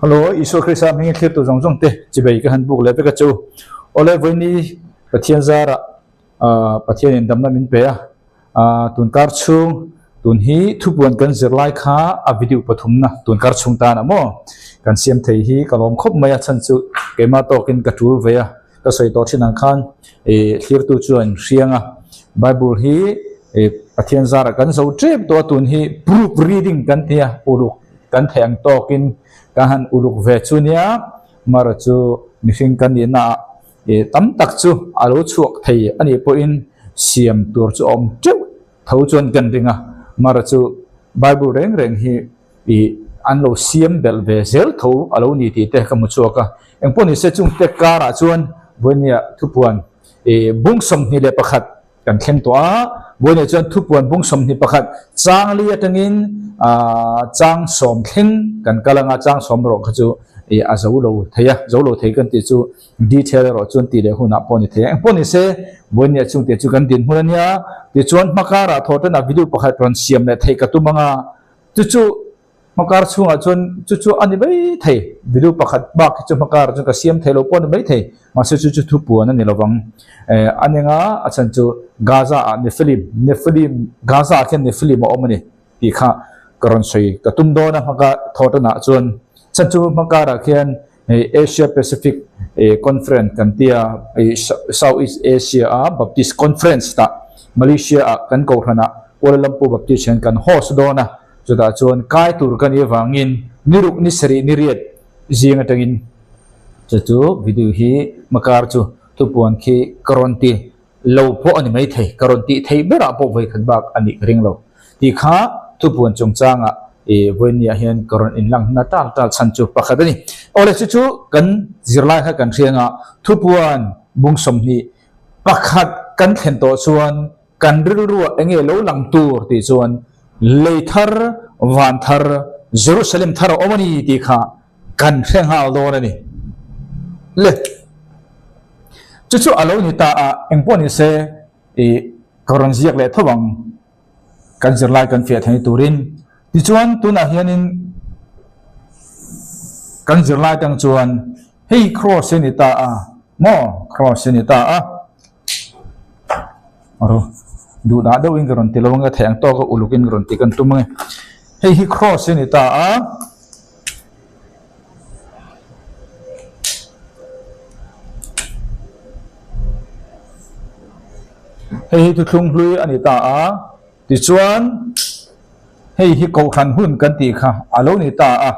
Hello, Isua Krista hmingin thlirtu zawng zawng te chibei ka han buk leh vek a chu. Awle vawiini Pathian zarah Pathianin damna min pe a, tunkar chhung tun hi thupuan kan zir lai kha a video pathumna tunkar chhung tan ah maw kan siam thei hi ka lawm khawp mai a chhan chu keimah tawkin ka tul ve a ka sawi tawh thin ang khan ih thlirtu chuan hriang a Bible hi ih Pathian zarah kan zo tep tawh a tun hi proof reading kan ti a uluk kan theih ang tawkin kan han uluk ve chu nia mara chu mihring kan nihna ah Ih tam tak chu a lo chhuak thei a nih pawhin siam tur chu a awm teuh tho chuan kan ring a, mara chu Bible reng reng hi ih an lo siam belh ve zel tho a lo ni tih te ka hmu chhuak a. Engpawh ni se chungte karah chuan Vawinia thupuan ih bung 21 Kan thleng tawh a, Buaina chuan thupuan bung 21 chang li atangin chang sawm thleng kan kal anga chang sawm erawh kha chu a zo lo thei a, zo lo thei kan tih chu detail erawh chuan tih leh hunah pawh a ni thei a. Engpawh ni se, Buaina chungte chu kan dinhmun a nia, tichuan hmakarah thawhtanah video pakhat rawn siam leh theih ka tum anga chu chu Hmakar chhungah chuan chu chu a ni mai thei. Video pakhat bak hi chu hmakar chuan ka siam thei lo pawh a ni mai thei. Mahse chu chu thupuan a ni lo vang. Eh, a nenga a chhan chu Gaza ah Nephilim, Nephilim, Gaza ah khian Nephilim a awm a ni tih kha ka rawn sawi ka tum dawn a hmaka thawhtanah chuan. Chhan chu hmakarah khian hei Asia Pacific eh Conference kan tia eh South East Asia a Baptist Conference tah Malaysia ah kan kohhranah Kuala Lumpur Baptist hian kan host dawn a. Chutah chuan kai tur ka nih avangin ni ruk ni sarih ni riat zing atangin chu chu video hi hmakar chu thupuan khi ka rawn ti lo pawh a ni mai thei, ka rawn tih theih berah pawh vawikhat bak a nih ka ring lo tih kha thupuan chungchangah ih vawinia hian ka rawn inlang hna tal tal chhan chu pakhat a ni. Awle chu chu kan zirlai kha kan hria anga thupuan bung 21 kan thlen tawh chuan Kan rilruah eng nge lo lang tur tih chuan lei thar, van thar, Jerusalem thar a awm a ni tih kha kan hre nghal dawn a ni. Le, chu chu a lo ni ta a, eng pawh ni se i ka rawn ziak leh tho ang, kan zirlai kan fiah thei turin. Tichuan tunah hianin kan zirlai tang chuan hei cross hi a ni ta a, maw cross hi a ni ta a. Aro duh dah deuhin ka rawn ti lo ang a theih ang tawk a ulukin ka rawn ti kan tum ang e. Hei hi cross hi a ni ta a. Hei hi thuthlung hlui a ni ta a. Tichuan hei hi kohhran hun kan tih kha a lo ni ta a.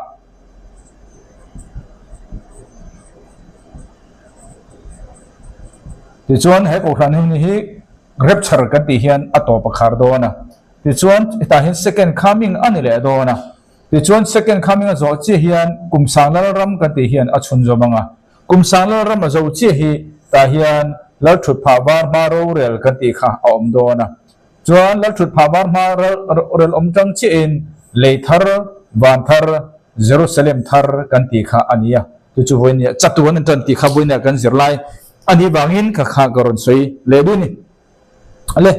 Tichuan he kohhran hun hi rapture kan tih hian a tawp a khar dawn a. Tichuan hetah hian second coming a ni leh dawn a. Tichuan second coming a zawh chiah hian kum sang lal ram kan tih hian a chhun zawm ang a. Kum sang lal ram a zo chiah hi tah hian lal thut phah var hma rorel kan tih kha a awm dawn a. Chuan lal thut phah var hma rorel awm tang chiahin lei thar, van thar, Jerusalem thar kan tih kha a ni a. Chu chu vawinia chatuan an tan tih kha vawinia kan zir lai a nih vangin ka kha ka rawn sawi leh duh a ni. Ale,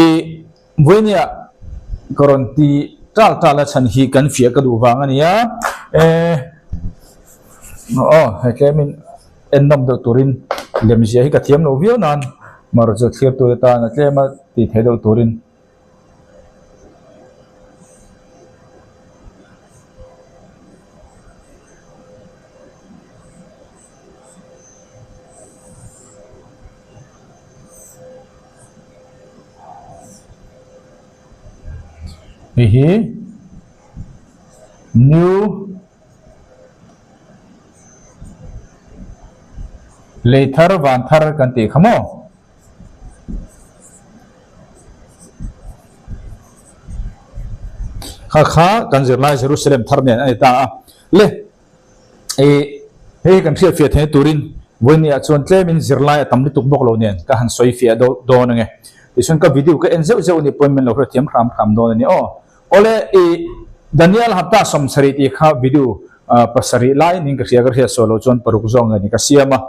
i vawinia ka rawn ti tal tal a chhan hi kan fiah ka duh vang a ni a. E, aw, hei tlemin en nawm deuh turin lemzia hi ka thiam lo viau nan marawh chu thlir tur atan a tlem a tih theih deuh turin. Hei hi new Lei thar van thar kan tih kha maw? Kha kha kan zirlai Jerusalem thar nen a ni ta a. Le, i hei kan hriat fiah theih turin vawinia chuan tlemin zirlai a tam lutuk bawk lo nen ka han sawi fiah deuh dawn ange. Tichuan ka video ka en zeuh zeuh a nih pawhin min lo hrethiam hram hram dawn a ni aw. Awle i Daniel hapta 70 tih kha video pasarih lai ning ka hria ka hriat sawi loh chuan paruk zawk nge ni ka siam a.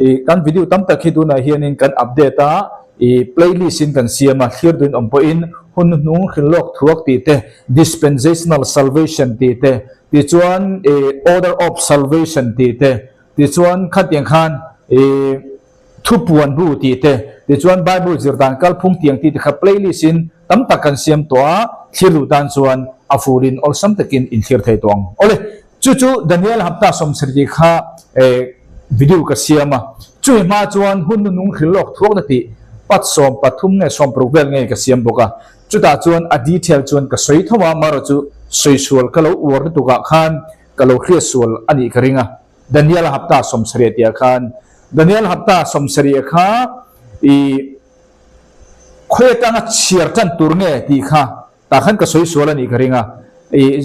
I kan video tam tak hi tunah hianin kan update a, i playlist in kan siam a, thlir duin awm pawhin hun hnuhnung hrilhlawk thuak tih te, dispensational salvation tih te, tichuan order of salvation tih te, tichuan khatiang khan thupuan bu tih te, tichuan Bible zir dan kalphung tiang tih te kha playlist in tam tak kan siam tawh a, thlir duh tan chuan a furin awlsam takin in thlir thei tawh ang. Awle, chu chu Daniel hapta sawmsarih tih kha video ka siam a, chumi hma chuan hun nunung hrilhlawk thuakna tih pat 13 nge 60 vel nge ka siam bawk a, chutah chuan a detail chuan ka sawi tho a, marawh chu sawi sual ka lo uar lutuk ah khan ka lo hriat sual a nih ka ring a. Daniel hapta 70 tih ah khan Daniel hapta 70 kha i khawi atanga chhiar tan tur nge tih kha tah khan ka sawi sual a nih ka ring a. I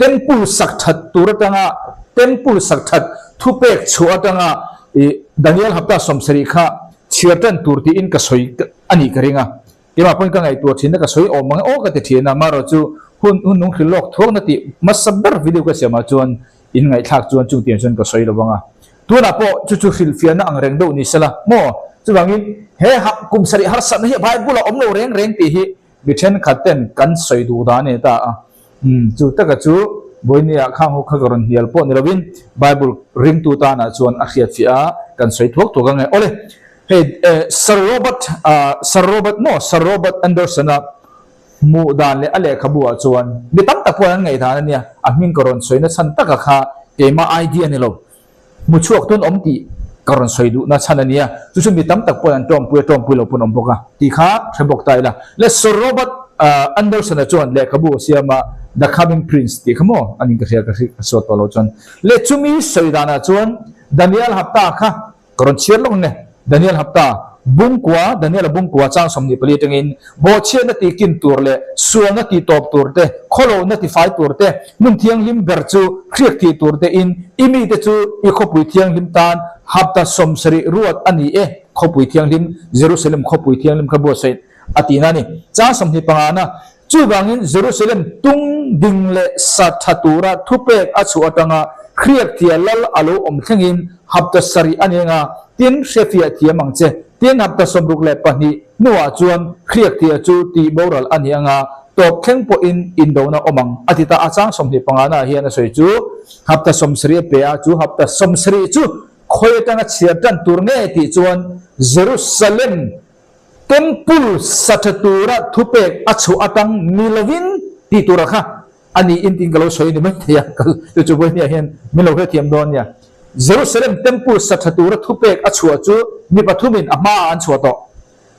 temple sak that tur atanga temple sak that thupek chhuah atanga i Daniel hapta 70 kha chhiar tan tur tiin ka sawi a nih ka ring a. Keimah pawhin ka ngaihtuah thin a, ka sawi awm ang e aw ka ti thin a, marawh chu hun hun nung hrilh lawk thuakna tih hmasa ber video ka siamah chuan in ngaihthlak chuan chung tiang chuan ka sawi lo vang a. Tunah pawh chu chu hrilhfiahna ang reng deuh ni sela maw? Chuvangin he kum sarih harsatna hi Bible ah awm lo reng reng tih hi mi thenkhat ten kan sawi duh dan a ni ta a. Umm chu taka chu Vawinia khang ho kha ka rawn hnial pawh ni lovin Bible ringtu tanah chuan a hriatfiah a kan sawi thuak thuak ang e. Awle hei Sir Robert Sir Robert maw Sir Robert Anderson-a hmuh dan leh a lehkhabu ah chuan mi tam tak pawh an ngaihdan a nia, a hming ka rawn sawi na chhan taka kha keimah idea ni lo. Hmu chhuak tun awm tih ka rawn sawi duhna chhan a nia, chu chu mi tam tak pawhin an tawngpui a, tawngpui lo pawn awm bawk a tih kha hre bawk ta ila. Le Sir Robert Anderson-a chuan lehkhabu a siam a, The Coming Prince tih kha maw a ning ka hria ka hri ka suat tawh lo chuan. Le chumi sawi danah chuan Daniel Hapta kha Ka rawn chhiar lawk nge? Daniel hapta bungkua, Daniela bungkua chang 24 atangin, Bawhchhiatna tih kin tur leh sualna tih tawp tur te, khawlohna ti fai tur te, hmun thianghlim ber chu hriak thih tur te in, i mite chu i khawpui thianghlim tan hapta 70 ruat a ni e, khawpui thianghlim, Jerusalem khawpui thianghlim kha buatsaih a tihna a ni. Chang 25 na, Chuvangin Jerusalem tung ding leh sa tha tura thupek a chhuah atanga hriak thia lal a lo awm thlengin hapta sarih a neng a, tin hrefiah thiam ang che. Tin hapta 62 hnuah chuan hriak thia chu tih boral a ni anga tawp thleng pawhin indona awm ang a ti ta. A chang 25 naah hian a sawi chu hapta 70 a pe a, chu hapta 70 chu khawi atanga chhiar tan tur nge tih chuan Jerusalem Temple sa tha tura thupek a chhuah atang ni lovin tih tura kha a ni in tiin ka lo sawi ni mai thei a, chu chu vawinia hian min lo hrethiam dawn nia. Jerusalem Temple sa tha tura thupek a chhuah chu mi pathumin a hmaah an chhuah tawh.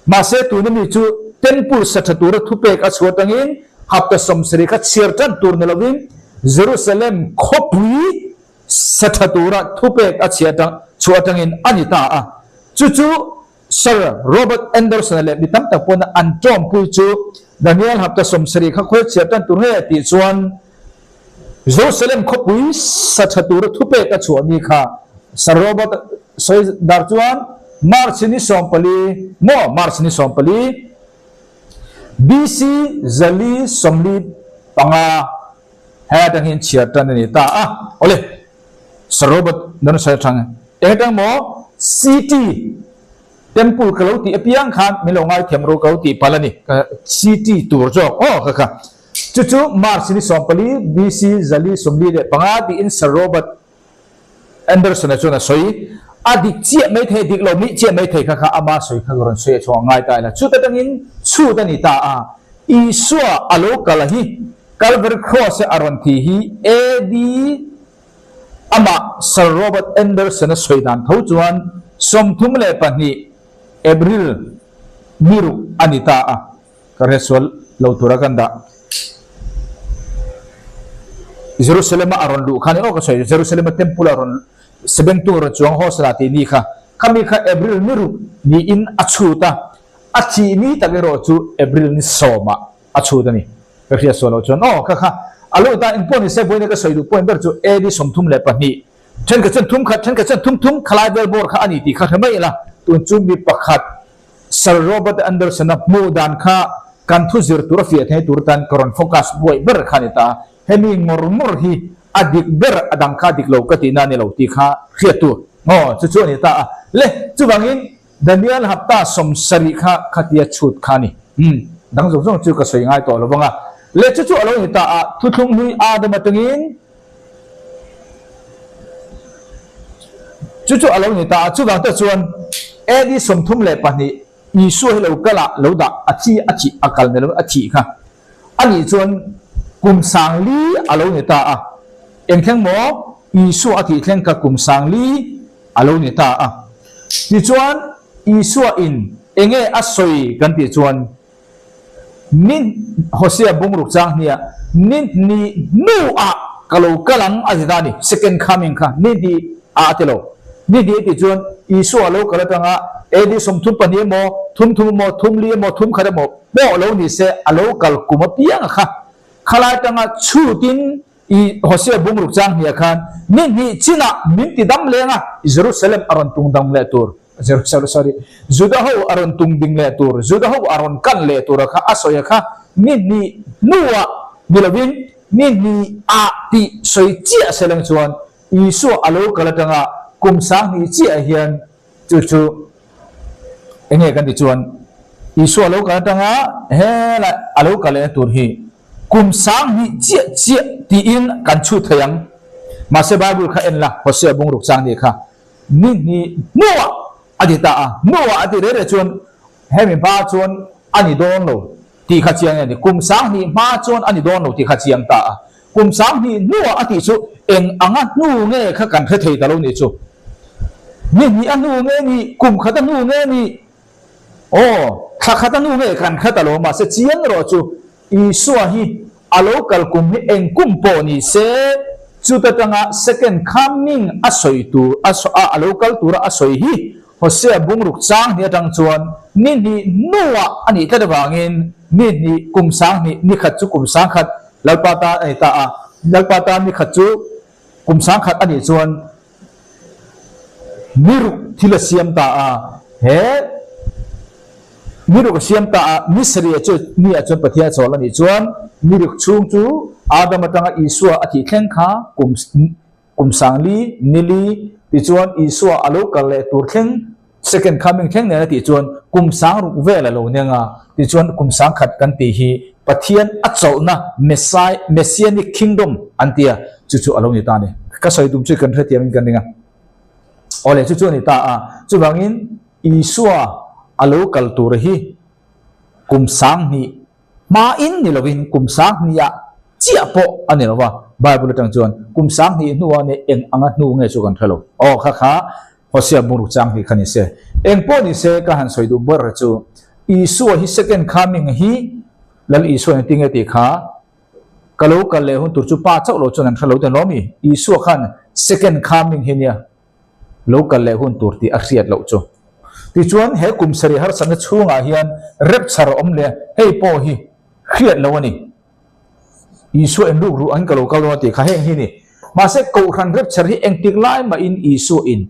Mahse tuna mi chu Temple sa tha tura thupek a chhuah atangin hapta 70 kha chhiar tan tur ni lovin Jerusalem khawpui sa tha tura thupek a chhiah atang chhuah atangin a ni ta a. Chu chu Sir Robert Anderson-a leh mi tam tak pawn an tawngpui chu Daniel hapta 70 kha khawi chhiar tan tur nge tih chuan Jerusalem khawpui sa tha tura thupek a chhuah ni kha Sir Robert sawi dar chuan March ni 14 maw March ni 14 BC 445 he atang hian chhiar tan a ni ta a. Awle Sir Robert Anderson atang eng atang maw CT Temple ka lo tih apiang khan min lo ngaithiam ru ka lo tih palh a ni ka CT tur zawk aw kha kha chu chu March ni 14 BC 445 tiin Sir Robert Anderson-a chuan a sawi a dik chiah mai thei dik lo mih chiah mai thei kha kha ama sawi kha ka rawn sawi a chhuak ngai ta ila chuta tangin chhut a ni ta a Isua a lo kal hi Calvary Cross a rawn thi hi AD Amah Sir Robert Anderson-a sawi dan tho chuan 32 April ni ruk a ni ta a, ka hresual lo tura kan dah. Jerusalem-a a rawn luh khan aw ka sawi, Jerusalem-a temple a rawn sebengtung rawn chuang Hosana tih ni kha, khami kha April ni ruk niin a chhut a, a thih ni tak erawh chu April ni sawmah a chhut a ni. Ka hriat sual loh chuan aw kha kha a lo ta engpawh ni se vawiin ka sawi duh point ber chu AD 32 thenkhat chuan thum khat thenkhat chuan thum thum khalai vel bawr kha a ni tih kha hre mai ila tun chu mi pakhat Sir Robert Anderson-a hmuh dan kha kan thu zir tur a fiah thei tur tan ka rawn focus buai ber kha a ni ta hemi ngawr ngawr hi a dik ber a dang kha a dik lo ka tihna a ni lo tih kha hriat tur aw chu chu a ni ta a le chuvangin Daniel hapta 70 kha khatia chhut kha a ni. Umm. Dang zawng zawng chu ka sawi ngai tawh lo vang a. Leh chu chu a lo ni ta a, thuthlung hlui Adam atangin chu chu a lo ni ta a, chuvang te chuan AD 32 Isua hi lo kal ah lo dah a thi a thih a kal ni lo a thih kha a nih chuan kum sangli a lo ni ta a, eng thleng maw Isua a thih thleng kha kum sangli a lo ni ta a. Tichuan Isua in enge a sawi kan tih chuan Ni Hosea bungruk chang hnia ni hnih hnuah ka lo kal ang a ti ta a ni. Second coming kha ni hnih ah a ti lo. Ni hnih a tih chuan Isua a lo kal atanga AD 32 emaw, thum thum emaw, thum li emaw, thum khat emaw pawh lo ni se a lo kal kum apiang a kha. Khalai atanga chhutin I Hosea bungruk chang hnia khan ni hnih chinah min ti dam leng a, Jerusalem a rawn tung dang leh tur. Jerusalem, sorry, Juda ho a rawn tung ding leh tur, Juda ho a rawn kan leh tur a kha a sawi a kha ni hnih hnuah ni lovin ni hnih ah tih sawi chiah se leng chuan Isua a lo kal atanga kum 2000 chiah hian chu chu enge kan ti chuan Isua a lo kal atanga helai a lo kal lehna tur hi kum 2000 chiah chiah tiin kan chhut thei ang. Mahse Bible kha en la, Hosea bungruk chang nih kha Ni hnih hnuah a ti ta a, hnuah a ti reh reh chuan hemi hma chuan a ni dawn lo tih kha chiang a ni. Kum 2000 hma chuan a ni dawn lo tih kha chiang ta a. Kum 2000 hnuah a tih chu eng anga hnu nge kha kan hre thei ta lo nih chu. Ni hnih a hnu nge ni, kum khat a hnu nge ni, aw, thla khat a hnu nge kan hre ta lo mahse chiang erawh chu Isua hi a lo kal kum hi eng kum pawh ni se, chuta tanga second coming a sawi tur a a lo kal tura a sawi hi Hosea bungruk chang hnih atang chuan ni hnih hnuah a nih tlat avangin ni hnih kum 2000 ni khat chu kum 10,000 Lalpa tan a ni ta a, Lalpa tan ni khat chu kum 10,000 a nih chuan Ni ruk thil a siam ta a, he ni ruk a siam ta a, ni sarih chu ni ah chuan Pathian a chawl a nih chuan ni ruk chhung chu Adam atanga Isua a thih thleng kha kum kum 4000 ni li tichuan Isua a lo kal leh tur thleng second coming thleng nen a tih chuan kum 6000 vel a lo neng a, tichuan kum 10,000 kan tih hi Pathian a chawlhna Messiah Messianic Kingdom an ti a, chu chu a lo ni ta a ni. Ka sawi tum chu kan hrethiam in kan ring a. Awle chu chu a ni ta a, chuvangin Isua a lo kal tur hi kum 2000 hmain ni lovin kum 2000 ah chiah pawh a ni lo va, Bible atang chuan kum 2000 hnuah nia eng anga hnu nge chu kan hre lo. Aw kha kha Hosea bungruk chang hi kha ni se. Eng pawh ni se ka han sawi duh ber chu Isua hi second coming hi Lal Isua in tinge tih kha ka lo kal leh hun tur chu pa chauh lo chuan an hre lo ten lawm i. Isua khan second coming hi nia lo kal leh hun tur tih a hriat loh chu. Tichuan he kum sarih harsatna chhungah hian rapture a awm leh hei pawh hi hriat loh a ni. Isua in ruk ruh an ka lo kal dawn a tih kha heng hi ni. Mahse Kohhran rapture hi engtik lai mahin Isua in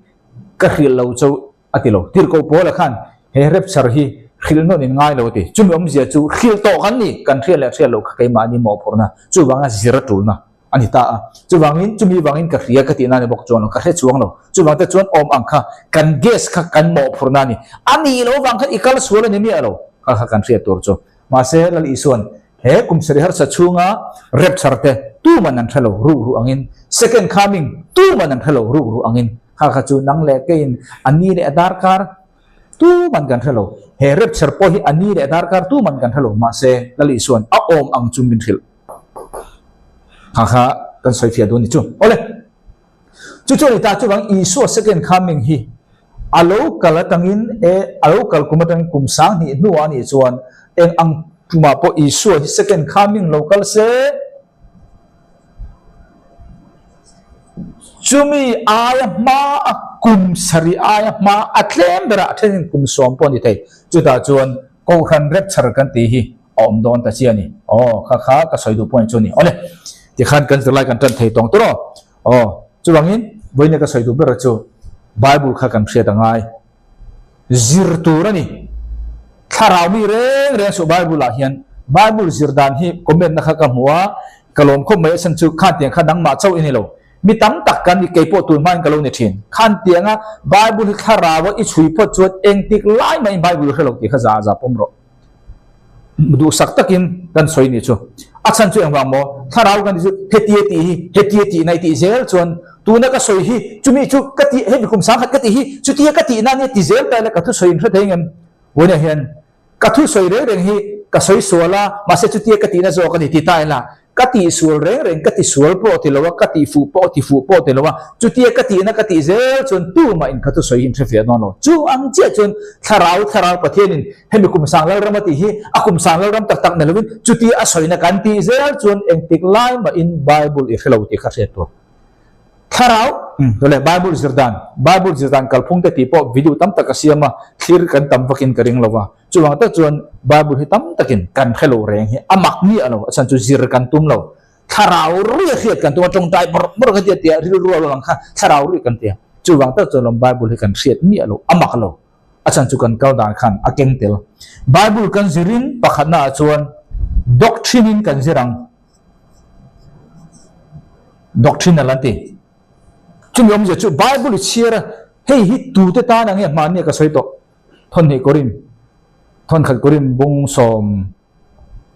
ka hrilh lo cho a ti lo. Tirhkoh Paula khan he rapture hi hrilh nawn in ngai lo a ti. Chumi awmzia chu hrilh tawh kan ni, kan hriat leh hriat loh kha keimahni mawhphurhna, chuvanga zir a tulna a ni ta a. Chuvangin chumi vangin ka hria ka tihna a ni bawk chuan lo, ka hre chuang lo. Chuvang te chuan awm ang kha kan guess kha kan mawhphurhna a ni. A nih loh vang khan i kal sual a ni miah lo kha kha kan hriat tur chu. Mahse Lal Isuan he kum sarih harsa chhunga rapture te tuman an hre lo ruk ruh angin, second coming tuman an hre lo ruk ruh angin, kha kha chu nang leh keiin a ni leh a darkar tuman kan hre lo. He rapture pawh hi a ni leh a darkar tuman kan hre lo, mahse Lal Isuan a awm ang chu min hrilh. Kha kha kan sawi fiah duh a ni chu. Awle! Chu chu a ni ta, chuvang Isua second coming hi a lo kal atangin e a lo kal kum atangin kum 2000 hnuah a nih chuan eng ang tumah pawh Isua hi second coming lo kal se chumi aia hma a kum sarih aia hma a tlem berah a thenin kum 10 pawh a ni thei. Chutah chuan Kohhran rapture kan tih hi a awm dawn ta chi a ni. Aw, kha kha ka sawi duh point chu a ni. Awle, tikhan kan zirlai kan tan thei tawng tur aw. Aw, chuvangin vawiin ka sawi duh ber chu Bible kha kan hriat a ngai. Zir tur a ni. Thlarau mi reng reng suh Bible ah hian Bible zir dan hi comment na kha ka hmu a, ka lawm khawp mai a chhan chu khan tiang kha nangmah chauh i ni lo. Mi tam tak kan ni keipawh tun hmain ka lo ni thin. Khan tianga Bible hi thlarau a i chhui phawt chuan engtik lai mahin Bible hre lo tih kha za za pawm rawh. Duhsak takin kan sawi nih chu. A chhan chu engvang maw? Thlarau kan tih chu hetia tih hi, hetia tih na i tih zel chuan tuna ka sawi hi chumi chu ka tih, hemi kum sangkhat ka tih hi chutia ka tih na nia ti zel ta ila ka thusawi in hre thei ngem? Vawiinah hian ka thusawi reng reng hi ka sawi sual a, mahse chutia ka tihna zawk a ni ti ta ila Ka tihsual reng reng, ka tisual pawh ti lo a, ka tihfuh pawh tifuh pawh ti lo a, chutia ka tihna ka tih zel chuan tumah in kha thusawi hi in hrefiah dawn lo. Chu ang chiah chuan Thlarau, Thlarau Pathianin hemi kum sang Lalram a tih hi a kum sang Lalram tak tak ni lovin chutia a sawina kan tih zel chuan engtik lai mahin Bible i hre lo tih kha hriat tur. Thlarau, tawle Bible zir dan, Bible zir dan kalphung te tih pawh video tam tak a siam a, thlir kan tam vakin ka ring lo va. Chuvang tak chuan Bible hi tam takin kan hre lo reng hi a mak miah lo, a chhan chu zir kan tum lo. Thlarau rui a hriat kan tum a, tawngtai bawrh bawrh ka tia tia rilru a lo lang kha thlarau rui kan tia. Chuvang tak chuan lawm Bible hi kan hriat miah lo, a mak lo. A chhan chu kan kal dan khan a keng tel. Bible kan zirin pakhatna ah chuan doctrine in kan zir ang. Doctrinal an ti. Chumi awmzia chu Bible i chhiar a, hei hi tute tan ang nge hmanni a ka sawi tawh. Thawnhnih Korin, Thawnkhat Korin bung sawm,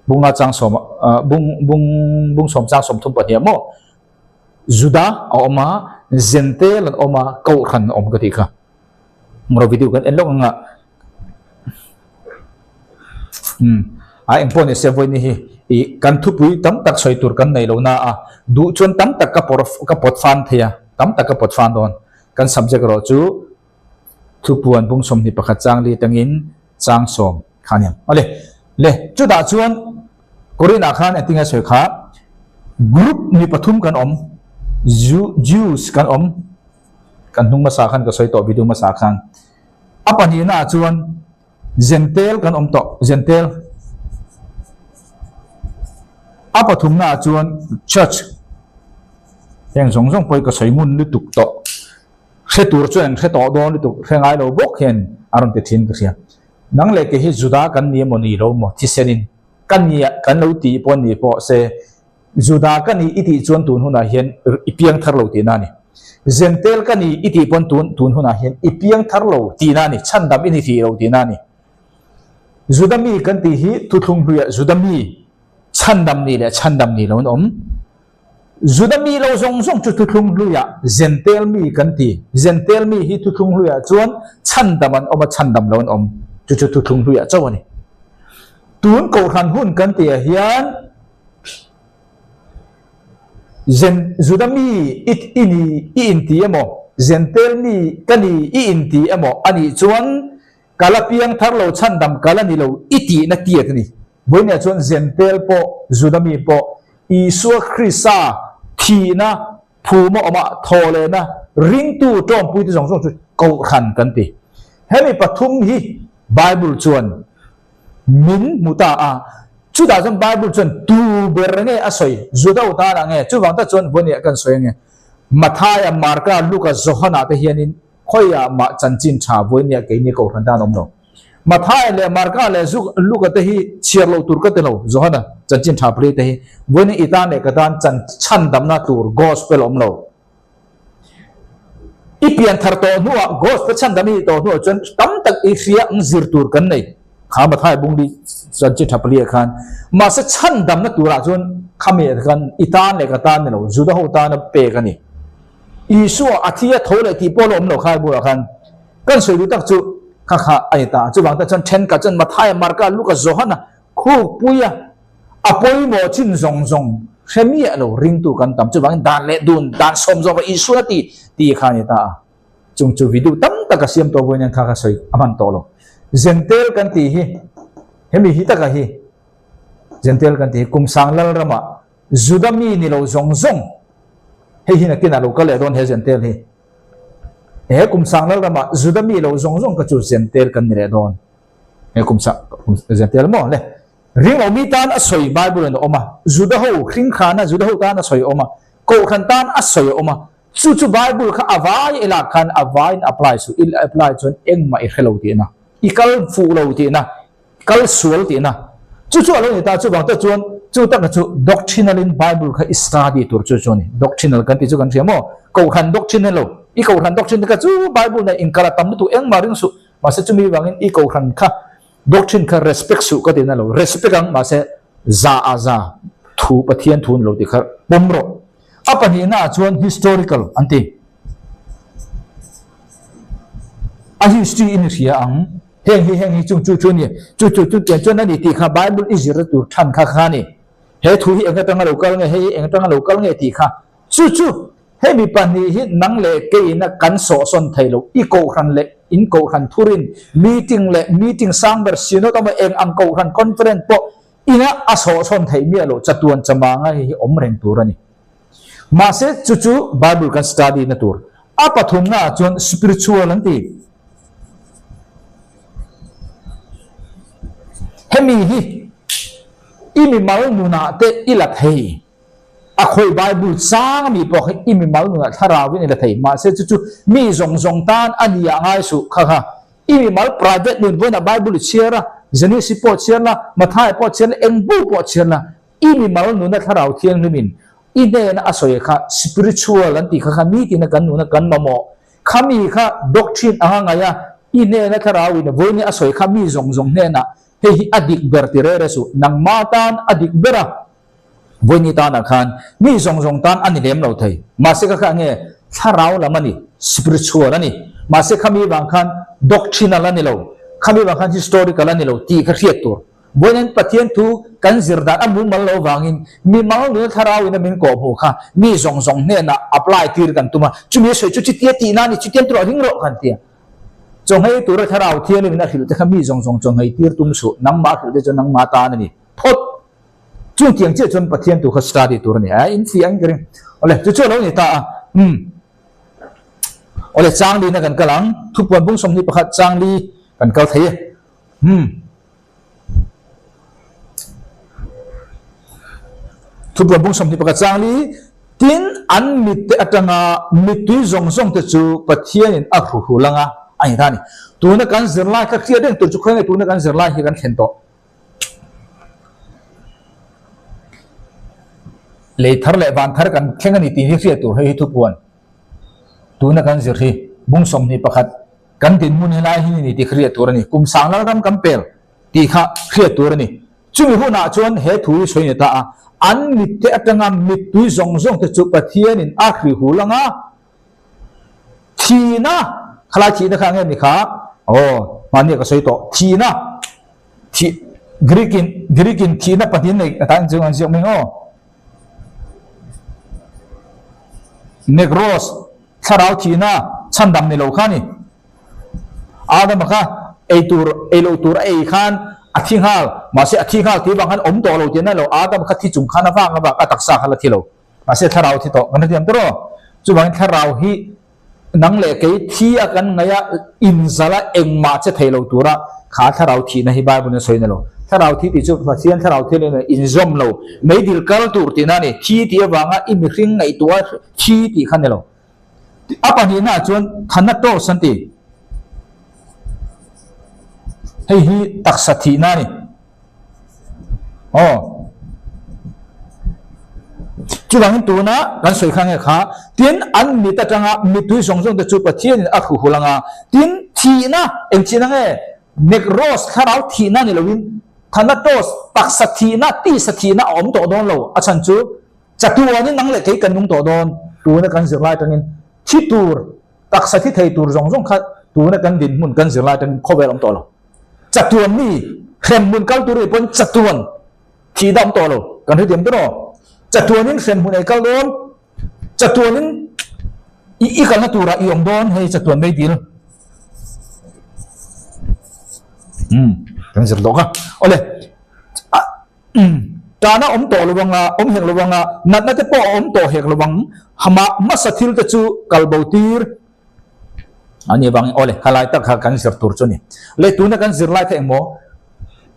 bunga chang sawm, bung, bung, bung sawm chang 33 maw? Juda a awm a, Zentel an awm a, Kohhran a awm ka tih kha. Ngro video kan en lawk anga. Um, a eng pawh ni se vawi ni hi i kan thupui tam tak sawi tur kan nei lo na a, duh chuan tam tak ka pawr ka pawt fan thei a, tam tak ka pawt fan dawn. Kan subject erawh chu thupuan bung 21 chang li tangin chang 10 kha aniang. Awle, le chutah chuan Korin ah khan engtin nge sawi kha group mi pathum kan awm, Jews kan awm, kan hnung hmasa khan ka sawi tawh video hmasa khan. A pahnihna ah chuan Zentel kan awm tawh, Zentel. A pathumna ah chuan Church. Heng zawng zawng pawh hi ka sawi ngun lutuk tawh. Hre tur chuan an hre tawh dawn lutuk, hre ngai lo bawk hian a rawn ti thin ka hria. Nang leh kei hi Juda kan ni emaw ni lo maw thisenin ka nia kan lo tih pawh ni pawh se Juda ka ni i tih chuan tun hunah hian i piang thar lo tihna a ni. Zentel ka ni i tih pawn tun tun hunah hian i piang thar lo tihna a ni, chhandam i ni thih lo tihna a ni. Juda mi kan tih hi thuthlung hluiah Juda mi chhandam ni leh chhandam ni lo an awm. Juda mi lo zawng zawng chu thuthlung hluiah Zentel mi kan ti. Zentel mi hi thuthlung hluiah chuan chhandam an awm a, chhandam lo an awm. Chu chu thuthlung hluiah chauh a ni. Tun Kohhran hun kan tihah hian Zen, Juda mi i i ni i inti emaw, Zentel mi ka ni i inti emaw a nih chuan Ka la piang thar lo chhandam ka la ni lo i tihna tiat a ni. Vawiinah chuan Zentel pawh, Juda mi pawh, Isua Krista thihna phuma awma thaw lehna ringtu tawmpuite zawng zawng chu Kohhran kan ti. Hemi pathum hi Bible chuan min hmu ta a, chutah chuan Bible chuan tu ber nge a sawi, Juda u tanah nge? Chuvang tak chuan vawiinah kan sawi ange. Mathaia, Marka, Luka, Johana te hianin Khawiah mah chanchin tha vawinia keini Kohhran tan awm lo. Mathaia leh Marka leh Luka te hi chhiar loh tur ka ti lo, Johana chanchin tha pali te hi vawinia i tan leh ka tan chan chhandamna tur Gospel awm lo. I pian thar tawh hnuah Gospel chhandam i nih tawh hnuah chuan tam tak i hria ang zir tur kan nei. Kha Mathaia bungli chanchin tha pali ah khan mahse chhandamna turah chuan khami ah khan i tan leh ka tan ni lo, Juda ho tana pek a ni. Isua a thi a tho leh tih pawh la awm lo khai bulah khan kan sawi duh tak chu kha kha a ni ta. Chuvang te chuan thenkhat chuan Mathaia, Marka, Luka, Johana khukpuia a pawimawh chin zawng zawng hre miah lo ringtu kan tam. Chuvangin dan leh dun, dan sawm zawk a Isuan a ti tih kha a ni ta a. Chung chu video tam tak a siam tawh vawiin kha ka sawi a hman tawh lo. Zentel kan tih hi hemi hi taka hi Zentel kan tih hi Kumsang Lalramah Juda mi ni lo zawng zawng, hei hi nakinah lo kal leh dawn he Zentel hi. He kum sang lal ramah Juda mi lo zawng zawng kha chu Zentel kan ni leh dawn. He kum sang Zentel maw le? Ring lo mi tan a sawi Bible in a awm a, Juda ho hring khana Juda ho tan a sawi a awm a, Kohhran tan a sawi a awm a, chu chu Bible kha a vai i lak khan a vaiin apply suh, i apply chuan engmah i hre lo tihna, i kal fuh lo tihna. Kal sual tihna chu chu a lo ni ta. Chuvang te chuan chu taka chu doctrinal in Bible kha i study tur chu chu a ni. Doctrinal kan tih chu kan hria maw? Kohhran doctrine a lo. I kohhran doctrine te kha chu Bible nen inkal a tam lutuk engmah ring suh. Mahse chumi vangin i kohhran kha Doctrine kha respect suh ka ti na lo, respect ang mahse za ah za thu Pathian thu ni lo tih kha pawm rawh. A pahnihna ah chuan historical an ti. A history in i hria ang, heng hi heng hi chung chu chu a ni, chu chu chu tiang chuan a ni tih kha Bible i zirna tur than kha kha a ni. He thu hi eng atanga lo kal nge, hei hi eng atanga lo kal nge tih kha chu chu Hemi pahnih hi nang leh keiin a kan sawhsawn thei lo. I kohhran leh in kohhran thurin meeting leh meeting sang ber synod emaw eng ang kohhran conference pawh ina a sawhsawn theih miah loh chatuan chamanga hei hi awm reng tur a ni. Mahse chu chu Bible kan study na tur. A pathumna ah chuan spiritual an ti. Hemi hi i mimal nunah te i la thei. A khawi Bible chang ami pawh khi i mimal nunah thlarauin i la thei. Mahse chu chu mi zawng zawng tan a ni ah ngai suh. Kha kha i mimal private nun vawiinah Bible i chhiar a, Genesis pawh chhiar la, Matthai pawh chhiar la, eng bu pawh chhiar la, i mimal nuna thlarau thianghlimin i hnena a sawi kha spiritual an tih kha kha nitina kan nuna kan mamawh. Khami kha doctrine anga ngaih a, i hnena thlarauin vawiin a sawi kha mi zawng zawng hnenah hei hi a dik ber ti rere suh. Nangmah tan a dik ber a. Vawiini tanah khan mi zawng zawng tan a ni lem lo thei. Mahse ka kha nge thlarau lam a ni, spiritual a ni. Mahse khami vang khan doctrinal a ni lo, khami vang khan historical a ni lo tih kha hriat tur. Vawiin Pathian thu kan zir dan a mumal lo vangin mimal nuna thlarau in a min kawh hmuh kha mi zawng zawng hnenah apply tir kan tum a, chumi a sawi chu chutia tih nan i chutiang tur a hring rawh kan ti a. Chawnghei tura thlarau thianghlim in a hrilh te kha mi zawng zawng chawnghei tir tum suh, nangmah a hrilh te chu nangmah tan a ni phawt. Chung tiang chiah chuan Pathian tu kha study tur a ni a, in fiah ang ka ring. Awle, chu chu a lo ni ta a. Umm. Awle, chang lina kan kal ang. Thupuan bung 21 chang li kan kal thei e. Umm. Thupuan bung 21 chang li, Tin, an mitte atanga mittui zawng zawng te chu Pathianin a hruhul anga a ni ta a ni. Tuna kan zirlai kha hriat reng tur chu khawi nge tuna kan zirlai hi kan thlen tawh. Lei thar leh van thar kan thleng a ni tih hi hriat tur hei hi thupuan tuna kan zir hi bung 21 kan dinhmun helai hi ni tih kha hriat tur a ni. Kum sang lal ram kan pel tih kha hriat tur a ni. Chumi hunah chuan he thu hi sawi ni ta a, an mitte atanga mittui zawng zawng te chu Pathianin a hrihul anga thihna, khalai thihna kha enge ni kha? Aw, mahni ah ka sawi tawh, thihna. Thih Greek in Greek in thihna pahnih nei a tan chu an ziak mai aw. Negros thlarau thihna chhandam ni lo kha ni. Adama kha ei tur ei lo tur a ei khan a thi nghal mahse a thi nghal tih vang khan awm tawh lo tih na lo Adam kha thi chung khan a vang a vang a taksa kha la thi lo mahse thlarau thi tawh kan hrethiam tawh chuvangin thlarau hi Nang leh kei thi a kan ngaih a, inzal a engmah che thei lo tura kha thlarau thihna hi Bible in a sawi na lo. Thlarau thi tih chu Pathian thlarau thil in inzawm lo, meidil kal tur tihna a ni. Thi tih avanga i mihring ngaihtuah thi tih kha ni lo. A pahnihna ah chuan Thanatos an ti. Hei hi taksa thihna a ni. Aw. Chuvangin tuna kan sawi kha nge kha, tin an mit atanga mittui zawng zawng te chu Pathianin a hru hul anga, tin thihna, eng thihna nge? Nekros, thlarau thihna ni loin Thanatos, taksa thihna, tisa thihna a awm tawh dawn lo, a chhan chu chatuanin nang leh kei kan nung tawh dawn, tuna kan zirlai atangin thi tur, taksa thi thei tur zawng zawng kha tuna kan dinhmun kan zirlai atangin khawvel awm tawh lo. Chatuan mi hremhmun kal tur nih pawn chatuan thih dah awm tawh lo kan hrethiam tawh rawh. Chatuanin hremhmun ei kal dawn, chatuanin i i kalna turah i awm dawn hei chatuan mai dil. Um kan zir lawk a. Awle a um tana awm tawh lo anga awm hek lo anga natna te pawh a awm tawh hek lo ang hama hmasa thil te chu kal bo tir Ani vangin awle khalai tak kha kan zir tur chu ni. Lei tuna kan zir lai kha engmaw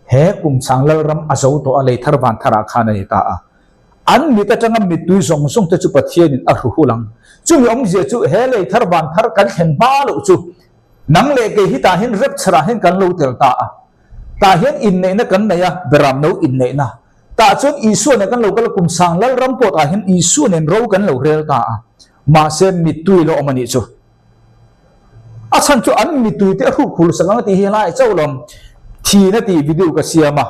he kum chang Lalram a zo tawh a lei thar van thar ah khan a ni ta a. An mit atanga mittui zawng zawng te chu Pathianin a hru hul ang. Chumi awmzia chu he lei thar van thar kan thlen hma loh chu nang leh kei hi tah hian rapture ah hian kan lo tel ta a. Tah hian inneihna kan nei a, beram no inneihna. Tah chuan Isua nen kan lo kal a, kum sang Lalram pawh tah hian Isua nen ro kan lo rel ta a. Mahse mittui lo awm a nih chu. A chhan chu an mittui te a hruk hul sak ang a tih hi helai chauh lo. Thihna tih video ka siam a,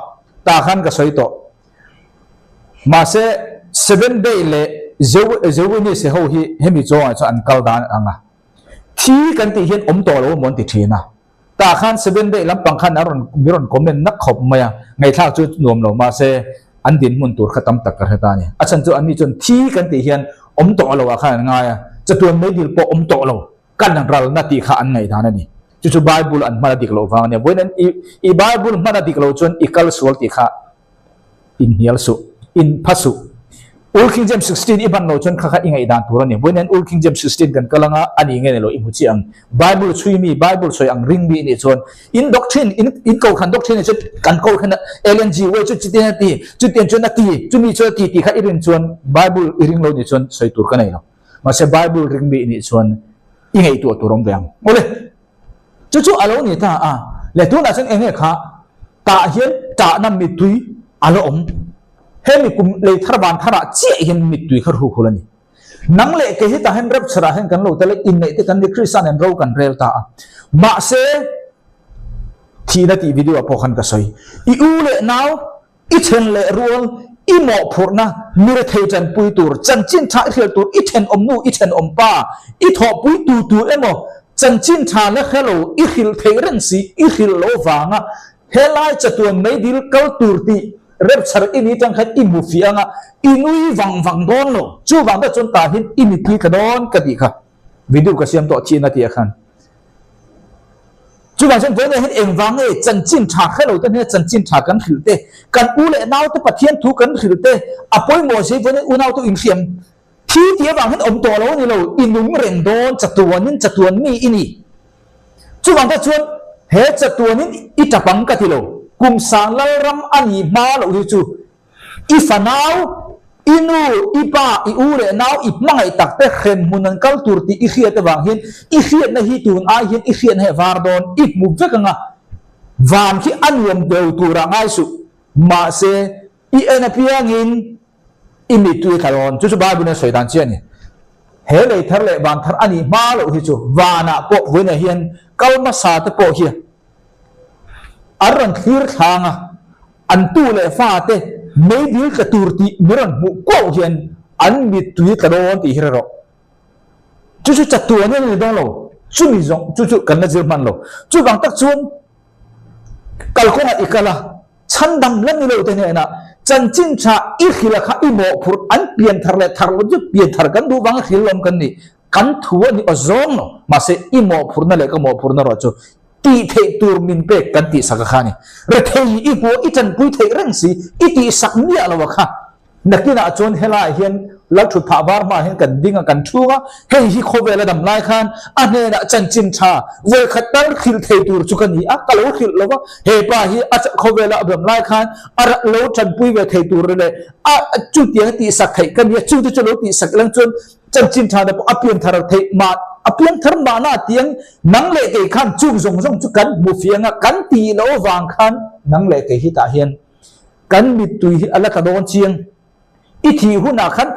tah khan ka sawi tawh. Mahse, Seventh Day leh Jehovenise ho hi hemi chawngah chuan an kal dan ang a. Thi kan tih hian awm tawh lo emaw an ti thin a. Tah khan Seventh Day lampang khan an rawn mi rawn comment nak khawp mai a, ngaihthlak chu nuam lo mahse an dinhmun tur kha tam tak ka hre ta a ni. A chhan chu anni chuan thi kan tih hian awm tawh lo ah khan an ngai a, chatuan meidil pawh awm tawh lo. Kan ralna tih kha an ngaihdan a ni. Chu chu Bible an hman a dik loh vang a nia. Vawiin an i i Bible hman a dik loh chuan i kal sual tih kha inhnial suh, inpha suh. Old King James 16 i hman loh chuan kha kha i ngaihdan tur a ni. Vawiin an Old King James 16 kan kal anga a ni nge ni lo i hmu chiah ang. Bible chhui mi, Bible sawi ang ring mi i nih chuan in doctrine, in in kohhran doctrine ah chuan kan kohhran ah Ellen G. White chu chutiang a ti, chutiang chuan a ti, chumi chuan a ti tih kha i rin chuan Bible i ring lo nih chuan sawi tur ka nei lo. Mahse Bible ring mi nih chuan i ngaihtuah tur awm ve ang. Awle, chu chu a lo ni ta a, leh tunah chuan enge kha tah hian tahna mittui a la awm. Hemi kum lei thar van tharah chiah hian mittui kha hruk hul a ni. Nang leh kei hi tah hian rapture ah hian kan lo tel a, inneih te kan ni Krista nen ro kan rel ta a. Mahse, thihna tih video ah pawh khan ka sawi. I u leh nau I then leh rual, i mawhphurhna, mi rethei tanpui tur, chanchin tha i hrial tur, i thenawmnu, i thenawmpa, i thawhpui tu tur emaw, chanchin tha la hre lo, i hrilh theih reng si, i hrilh lo vanga helai chatuan meidil kal tur tih rapture i ni tang khan i hmu fiah anga i nui vang vang dawn lo. Chuvang tak chuan tah hian i mitthi tla dawn ka tih kha video ka siam tawh chin a tih ah khan. Chuvang chuan vawiinah hian engvang nge chanchin tha hre lo te hnena chanchin tha kan hrilh te, kan u leh nau te Pathian thu kan hrilh te a pawimawh zia hi vawiinah unau te inhriam thi tih avang hian awm tawh lo a ni lo, i nung reng dawn chatuanin chatuan mi i ni. Chuvang te chuan he chatuanin i tap ang ka ti lo, kum sang Lalram a nih hma loh hi chu I fanau, i nu, i pa, i u leh nau i hmangaih tak te hrem hmun an kal tur tih i hriat avang hian i hriatna hi tun ai hian i hriatna hi a var dawn, i hmu vek anga van khi a nuam deuh turah ngai suh. Mahse, i en apiangin i mittui a tla dawn. Chu chu Bible-in a sawi dan chiah a ni. He lei thar leh van thar a nih hma loh hi chu vanah pawh vawiinah hian kal hmasa te pawh hi an rawn thlir thlang a. An tu leh fate meidil tla tur tih mi rawn hmuh kuauh hian an mittui tla dawn tih hi hre rawh. Chu chu chatuan in a ni dawn lo, chumi zawng chu chu kan la zir hman lo. Chuvang tak chuan kalkawngah i kal a, chhandam la ni lo te hnenah chanchin tha i hrilh a kha i mawhphurh an pian thar leh thar lo chu pian thar kan duh vanga hrilh lawm kan ni. Kan thu a ni aw zawng lo, mahse i mawhphurhna leh ka mawhphurhna erawh chu tih theih tur min pek kan tihsak a kha a ni. Rethei i hmuh i tanpui theih reng si, i tihsak miah lo a kha. Nakinah chuan helaiah hian Lalthut phah var hmaah hian kan ding a, kan thung a, hei hi khawvel a dam lai khan a hnenah chanchin tha vawikhat tal hrilh thei tur chu ka ni a, ka lo hrilh lo va, he pa hi a khawvela a dam lai khan a lo tanpui ve thei tur leh a chutiang a tihsak theih ka ni a, chute chu lo tihsak ilang chuan Chanchin tha te pawh a pian thar theih mah, a pian thar mahna tiang nang leh kei khan chung zawng zawng chu kan hmu fiang a, kan tih loh avang khan nang leh kei hi tah hian kan mittui hi a la tla dawn chiang. I thih hunah khan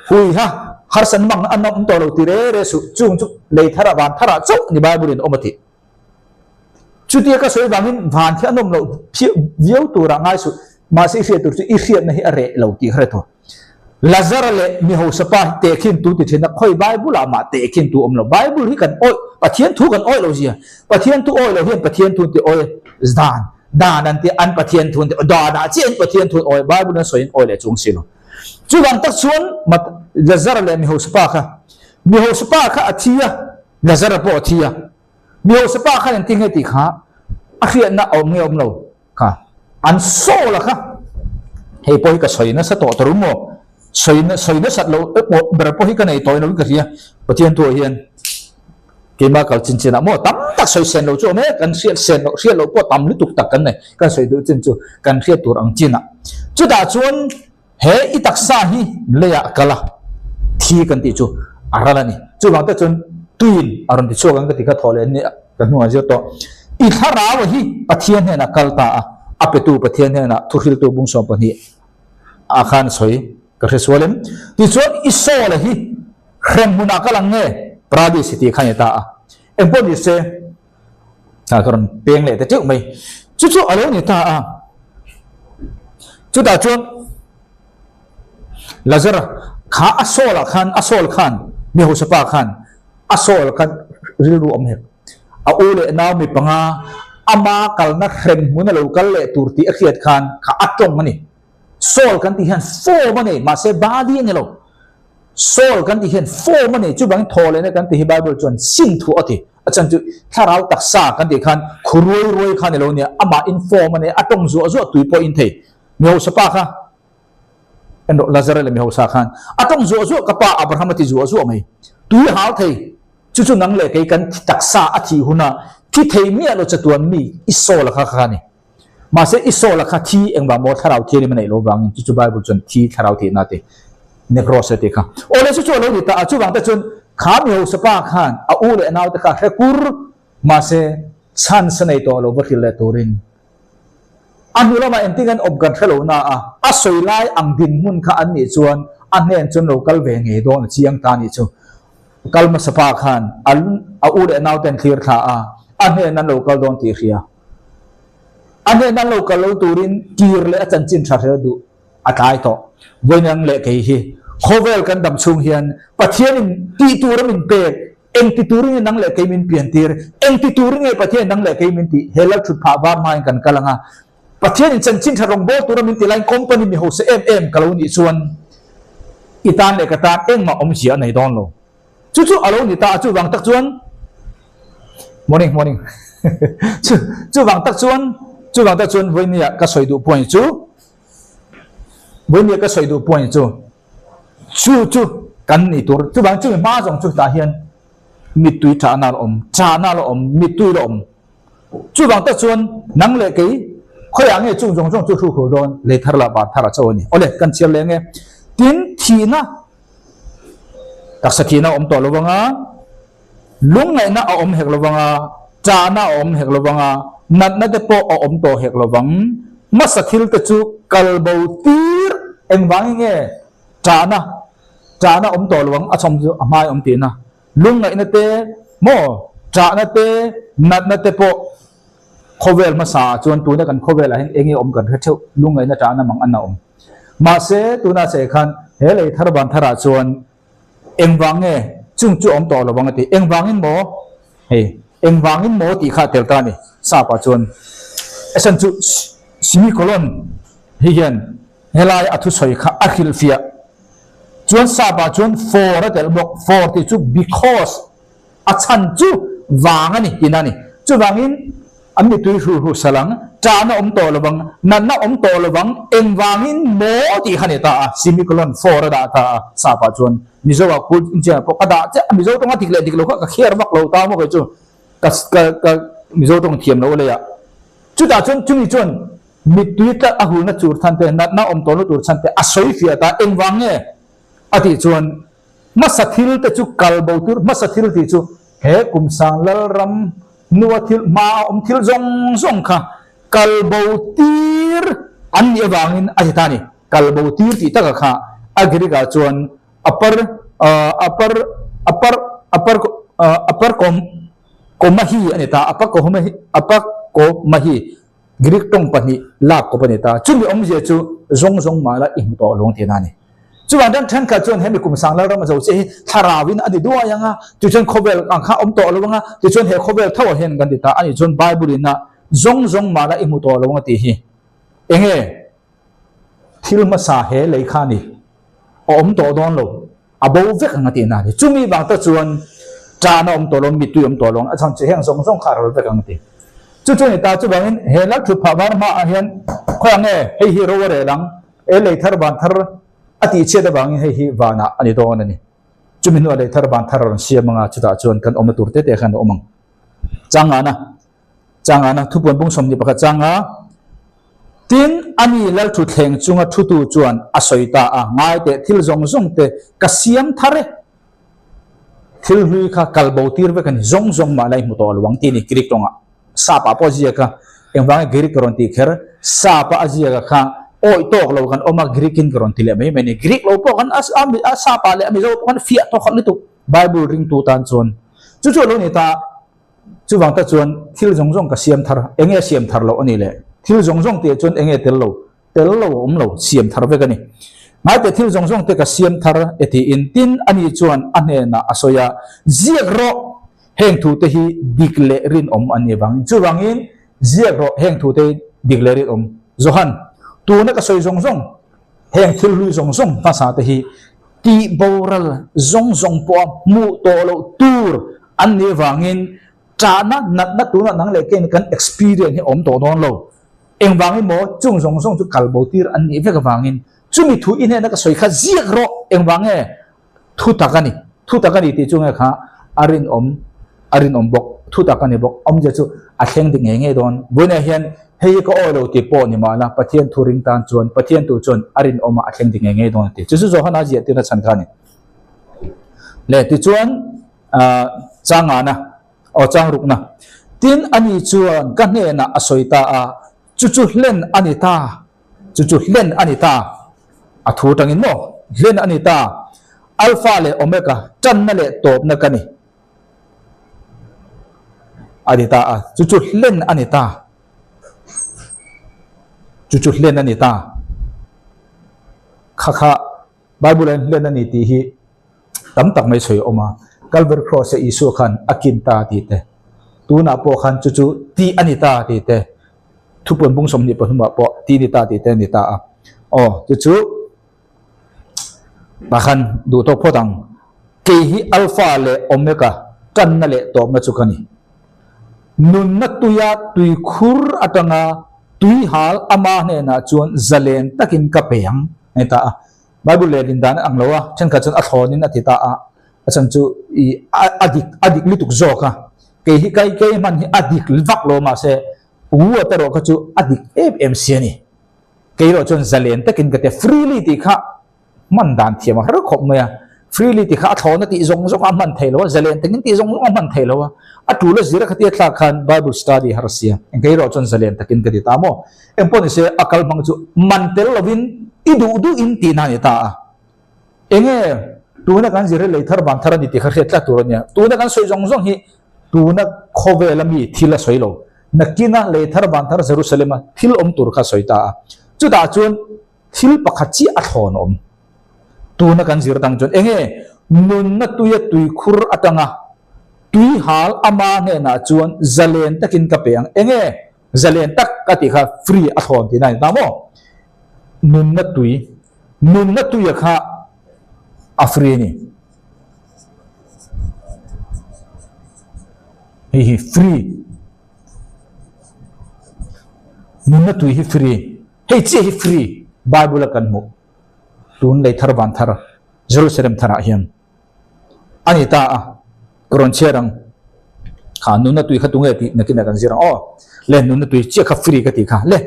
hui ha harsan mang an awm tawh lo ti re re suh, chung chu lei tharah van tharah chauh ni Bible in awm a tih. Chutia ka sawi vangin van khi a nawm loh viau turah ngai suh, mahse i hriat tur chu i hriatna hi a reh lo tih hre tur. Lazara leh mi hausa pa hi tehkhin tu ti thin a, khawi Bible ah mah tehkhin tu awm lo. Bible hi kan awih, Pathian thu kan awih lo zia. Pathian thu awih lo hian Pathian thu an ti awih dan, dan an ti an Pathian thu an ti dan ah chiah in Pathian thu an awih, Bible an sawi in awih leh chuang si lo. Chuvang tak chuan Lazara leh mi hausa pa kha, mi hausa pa kha a thi a, Lazara pawh a thi a. Mi hausa pa khan engtin nge tih kha a hriatna a awm nge awm lo kha an sawl a kha. Hei pawh hi ka sawi nasa tawh ta rum maw? Sawi sawi nasat loh pawh ber pawh hi ka nei tawh in ka hria. Pathian thuah hian keimah kal chin chinah maw tam tak sawi sen loh chu awm e, kan hriat sen loh hriat loh pawh tam lutuk tak kan nei. Kan sawi duh chin chu kan hriat tur ang chinah. Chutah chuan He i taksa hi leiah a kal a, thi kan tih chu a ral a ni. Chuvang te chuan tuiin a rawn ti chhuak ang ka ti kha thaw leh ni ka hnungah zir tawh. I thlarau hi Pathian hnenah kal ta a, a petu Pathian hnenah thuhriltu bung 12 ah khan a sawi ka hre sual em. Tichuan i soul hi hrem hmunah kal ang nge Paradis tih kha a ni ta a. Engpawh ni se, ka rawn peng leh ta teuh mai. Chu chu a lo ni ta a. Chutah chuan Lazara kha a Saul ah khan, a Saul khan, mi hausa pa khan a Saul khan rilru awm hek. A u leh nau mi panga ama kalna hrem hmun a lo kal leh tur tih a hriat khan kha a tawng a ni. Saul kan tih hian form a nei, mahse body a ni lo. Saul kan tih hian form a nei, chuvangin thaw lehna kan tih hi Bible chuan sin thu a ti. A chhan chu thlarau taksa kan tih khan khu ruai ruai kha a ni lo nia, amah in form a nei, a tawng zuah zuah tui pawh in thei. Mi hausa pa kha en rawh, Lazara leh mi hausa khan a tawng zuah zuah, ka pa Abraham a ti zuah zuah mai. Tui hal thei, chu chu nang leh kei kan taksa a thih huna thi thei miah lo chatuan mi i Saul a kha kha a ni. Mahse, i Saul-a kha thi engvah maw thlarau thianghlim a neih loh vangin chu chu Bible chuan thi thlarau tihna a ti, nekros a ti kha. Aw le, chu chu a lo ni ta a, chuvang te chuan kha mi hausa pa khan a u leh a naute kha hre kur, mahse chance a nei tawh lo va hrilh leh turin a hnu lamah engtin an awm kan hre lo na a, a sawi lai ang dinhmun kha an nih chuan a hnen chuan lo kal ve ngei dawn a chiang ta a nih chu. Kal hmasa pa khan a u leh a naute an thlir thla a, a hnen an lo kal dawn tih hria. A hnen an lo kal lo turin kir leh a chanchin tha hrel duh a tlai tawh. Vawiinang leh kei hi khawvel kan dam chhung hian Pathianin tih tura min pek, eng ti turin nge nang leh kei min pian tir, eng ti turin nge Pathianin nang leh kei min tih, he lal thut phah var hmain kan kal ang a, Pathianin chanchin tha rawngbâwl tura min ti laiin company mi hausa em em ka lo nih chuan i tan leh ka tan engmah awmzia a nei dawn lo. Chu chu a lo ni ta a, chuvang tak chuan Morning morning chu chuvang tak chuan chuvang tak chuan vawinia ka sawi duh point chu vawinia ka sawi duh point chu chu chu kan ni tur chuvang chumi hma zawng chu tah hian mittui chahna la awm chahna la awm mittui la awm chuvang tak chuan nang leh kei khawiah nge chung zawng zawng chu hru hur dawn lei thar lah van thar a cho a ni awle kan chhiar leh nge tin thihna Taksa thihna a awm tawh lo vang a, lungngaihna a awm hek lo vang a, chahna a awm hek lo vang a, natna te pawh a awm tawh hek lo vang. Hmasa thil te chu kal bo tir engvangin nge chahna, chahna awm tawh lo vang, a chhawm chu a hmai awm tihna. Lungngaihna te maw, chahna te, natna te pawh khawvel hmasa ah chuan tuna kan khawvelah hian enge awm kan hre theuh, lungngaihna chahna mang an a awm. Mahse, tunah che khan he lei thar van tharah chuan engvang nge chung chu awm tawh lo vang a ti. Engvangin maw? Hei, engvangin maw tih kha a tel ta a ni. Sapa chuan Esan chu semicolon hi hian helai a thusawi kha a hrilhfiah. Chuan Sapa chuan for a telh bawk. For tih chu because A chhan chu vang a ni tihna a ni. Chuvangin an mitui hru hru sal ang, ṭahna awm tawh lovang, natna awm tawh lovang, engvangin maw tih kha ni ta a, semicolon for a dah ta a, sapa chuan Mizo ah kut inchian pawh ka dah chiah a, Mizo tawng a dik leh dik lo kha ka khiar vak lo ta maw kei chu ka ka ka Mizo tawng thiam lo a lei ah. Chutah chuan chumi chuan mittui tlat a hulna tur chhan te, natna awm tawhna tur chhan te a sawi fiah ta, engvang nge a tih chuan Hmasa thil te chu kal bo tur, hmasa thil tih chu he kum sang Lalram hnua thil hma a awm thil zawng zawng kha kal bo tir an nih avangin a ti ta a ni. Kal bo tir tih taka kha a Greek ah chuan apar apar apar apar apar kom komahi a ni ta, apakomahi apakomahi Greek tawng pahnih lak kawp a ni ta. Chumi awmzia chu zawng zawng mah la i hmu tawh lo ang tihna a ni. Chuvang chuan thenkhat chuan hemi kum sang Lalram a zo chiah hi thlarauin a ni duai ang a, tichuan khawvel ang kha a awm tawh lo ang a, tichuan he khawvel tho ah hian kan ti ta a nih chuan Bible in a zawng zawng mah la i hmu tawh lo ang a tih hi enge thil hmasa he lei kha a ni a awm tawh dawn lo. A bo vek ang a tihna a ni. Chumi vang te chuan ṭahna awm tawh lo, mittui awm tawh lo ang, a chhan chu heng zawng zawng kha a ral vek ang a ti. Chu chu a ni ta, chuvangin he lal thut phah var hmaah hian khawiah nge hei hi ro a rel ang, he lei thar van thar a tihchhiat avangin hei hi vanah a ni dawn a ni. Chumi hnuah lei thar van thar a rawn siam ang a, chutah chuan kan awmna tur te te khan a awm ang. Changana. Changana thupuan bung 21 changa Tin, ani Lalthuthleng chunga thutu chuan a sawi ta a, Ngai teh, thil zawng zawng te ka siam thar e. Thil hlui kha kal bo tir vek a ni, zawng zawng mah la i hmu tawh lo ang tih a ni Greek tawngah. Sap ah pawh a ziak a, engvang nge Greek ka rawn tih kher? Sap a a ziak a kha awih tawk lo kan awm a, Greek in ka rawn ti leh mai mai a ni. Greek lo pawh kan a sap ah leh a Mizo pawh kan fiah tawk khat lutuk Bible ringtu tan chuan. Chu chu a lo ni ta. Chuvang tak chuan thil zawng zawng ka siam thar, eng nge siam thar loh a nih le? Thil zawng zawng tih ah chuan eng nge tel lo? Tel lo a awm lo, siam thar vek a ni. Ngaite thil zawng zawng te ka siam thar e tiin tin ani chuan a hnenah a sawi a, Ziak rawh! Heng thu te hi dik leh rinawm an nih vangin. Chuvangin ziak rawh heng thu te hi dik leh rinawm. Johan, tuna ka sawi zawng zawng, heng thil hlui zawng zawng hmasa te hi tih boral zawng zawng pawha hmuh tawh loh tur an nih vangin ṭahna natna tunah nang leh kein kan experience hi a awm tawh dawn lo. Engvangin maw chung zawng zawng chu kal bo tir an nih vek avangin chumi thu i hnena ka sawi kha ziak rawh engvang nge thu tak a ni thu tak a ni tih chu nge kha a rinawm a rinawm bawk thu tak a ni bawk awmzia chu a thleng dik ngei ngei dawn vawiinah hian hei hi ka awi lo tih pawh ni mahla Pathian thu ring tan chuan Pathian tur chuan a rinawm a a thleng dik ngei ngei dawn a ti chu chu Johana ziah tirna chhan kha a ni le tichuan ah changana Aw chang rukna. Tin, ani chuan ka hnenah a sawi ta a, Chu chu hlen a ni ta, chu chu hlen a ni ta. A thu atangin maw? Hlen a ni ta. Alpha leh Omega, tanna leh tawpna ka ni. A ti ta a, chu chu hlen a ni ta. Chu chu hlen a ni ta. Kha kha Bible-ah hian hlen a ni tih hi tam tak mai sawi a awm a, Calvary Cross-a Isua khan a kin ta tih te, tunah pawh khan chu chu tih a ni ta tih te, thupuan bung 23 ah pawh tih a ni ta tih te a ni ta a. Aw, chu chu tah khan duh tawk phawt ang. Kei hi Alpha leh Omega, tanna leh tawpna chu ka ni. Nunna tuia tuikhur atanga tuihal ama hnenah chuan zalen takin ka pe ang a ni ta a. Bible leh rin dan a ang lo a, thenkhat chuan a thlawnin a ti ta a, a chhan chu i a dik a dik lutuk zawk a, kei hi kai kei hman hi a dik vak lo mahse word erawh kha chu a dik em em si a ni. Kei erawh chuan zalen takin ka ti a, freely tih kha hman dan thiam a har khawp mai a, freely tih kha a thlawna tih zawng zawng a hman theih lo a, zalen takin tih zawng zawng a hman theih lo a, a tul a zir a khatia thlak khan Bible study har sia, kei erawh chuan zalen takin ka ti ta maw. Engpawh ni se a kal hmang chu man tel lovin i duh duhin tihna a ni ta a. Enge tuna kan zir hi lei thar van thar a ni tih kha hriat tlat tur a nia. Tuna kan sawi zawng zawng hi tuna khawvela mi thil a sawi lo. Nakina lei thar van thar Jerusalem a thil awm tur kha a sawi ta a. Chutah chuan thil pakhat chiah a thlawn a awm. Tuna kan zir dang chuan enge nunna tuia tuikhur atanga tuihal ama hnenah chuan zalen takin ka pe ang. Enge Zalen tak ka tih kha free a thlawn tihna a ni ta maw? Nunna tui, nunna tuia kha a free a ni. Hei hi free. Nunna tui hi free. Hei chiah hi free Bible a kan hmuh. Tun lei thar van thar Jerusalem tharah hian. A ni ta a, ka rawn chhiar ang. Kha nunna tui kha tunge tih nakinah kan zir ang aw. Le nunna tui chiah kha free ka tih kha. Le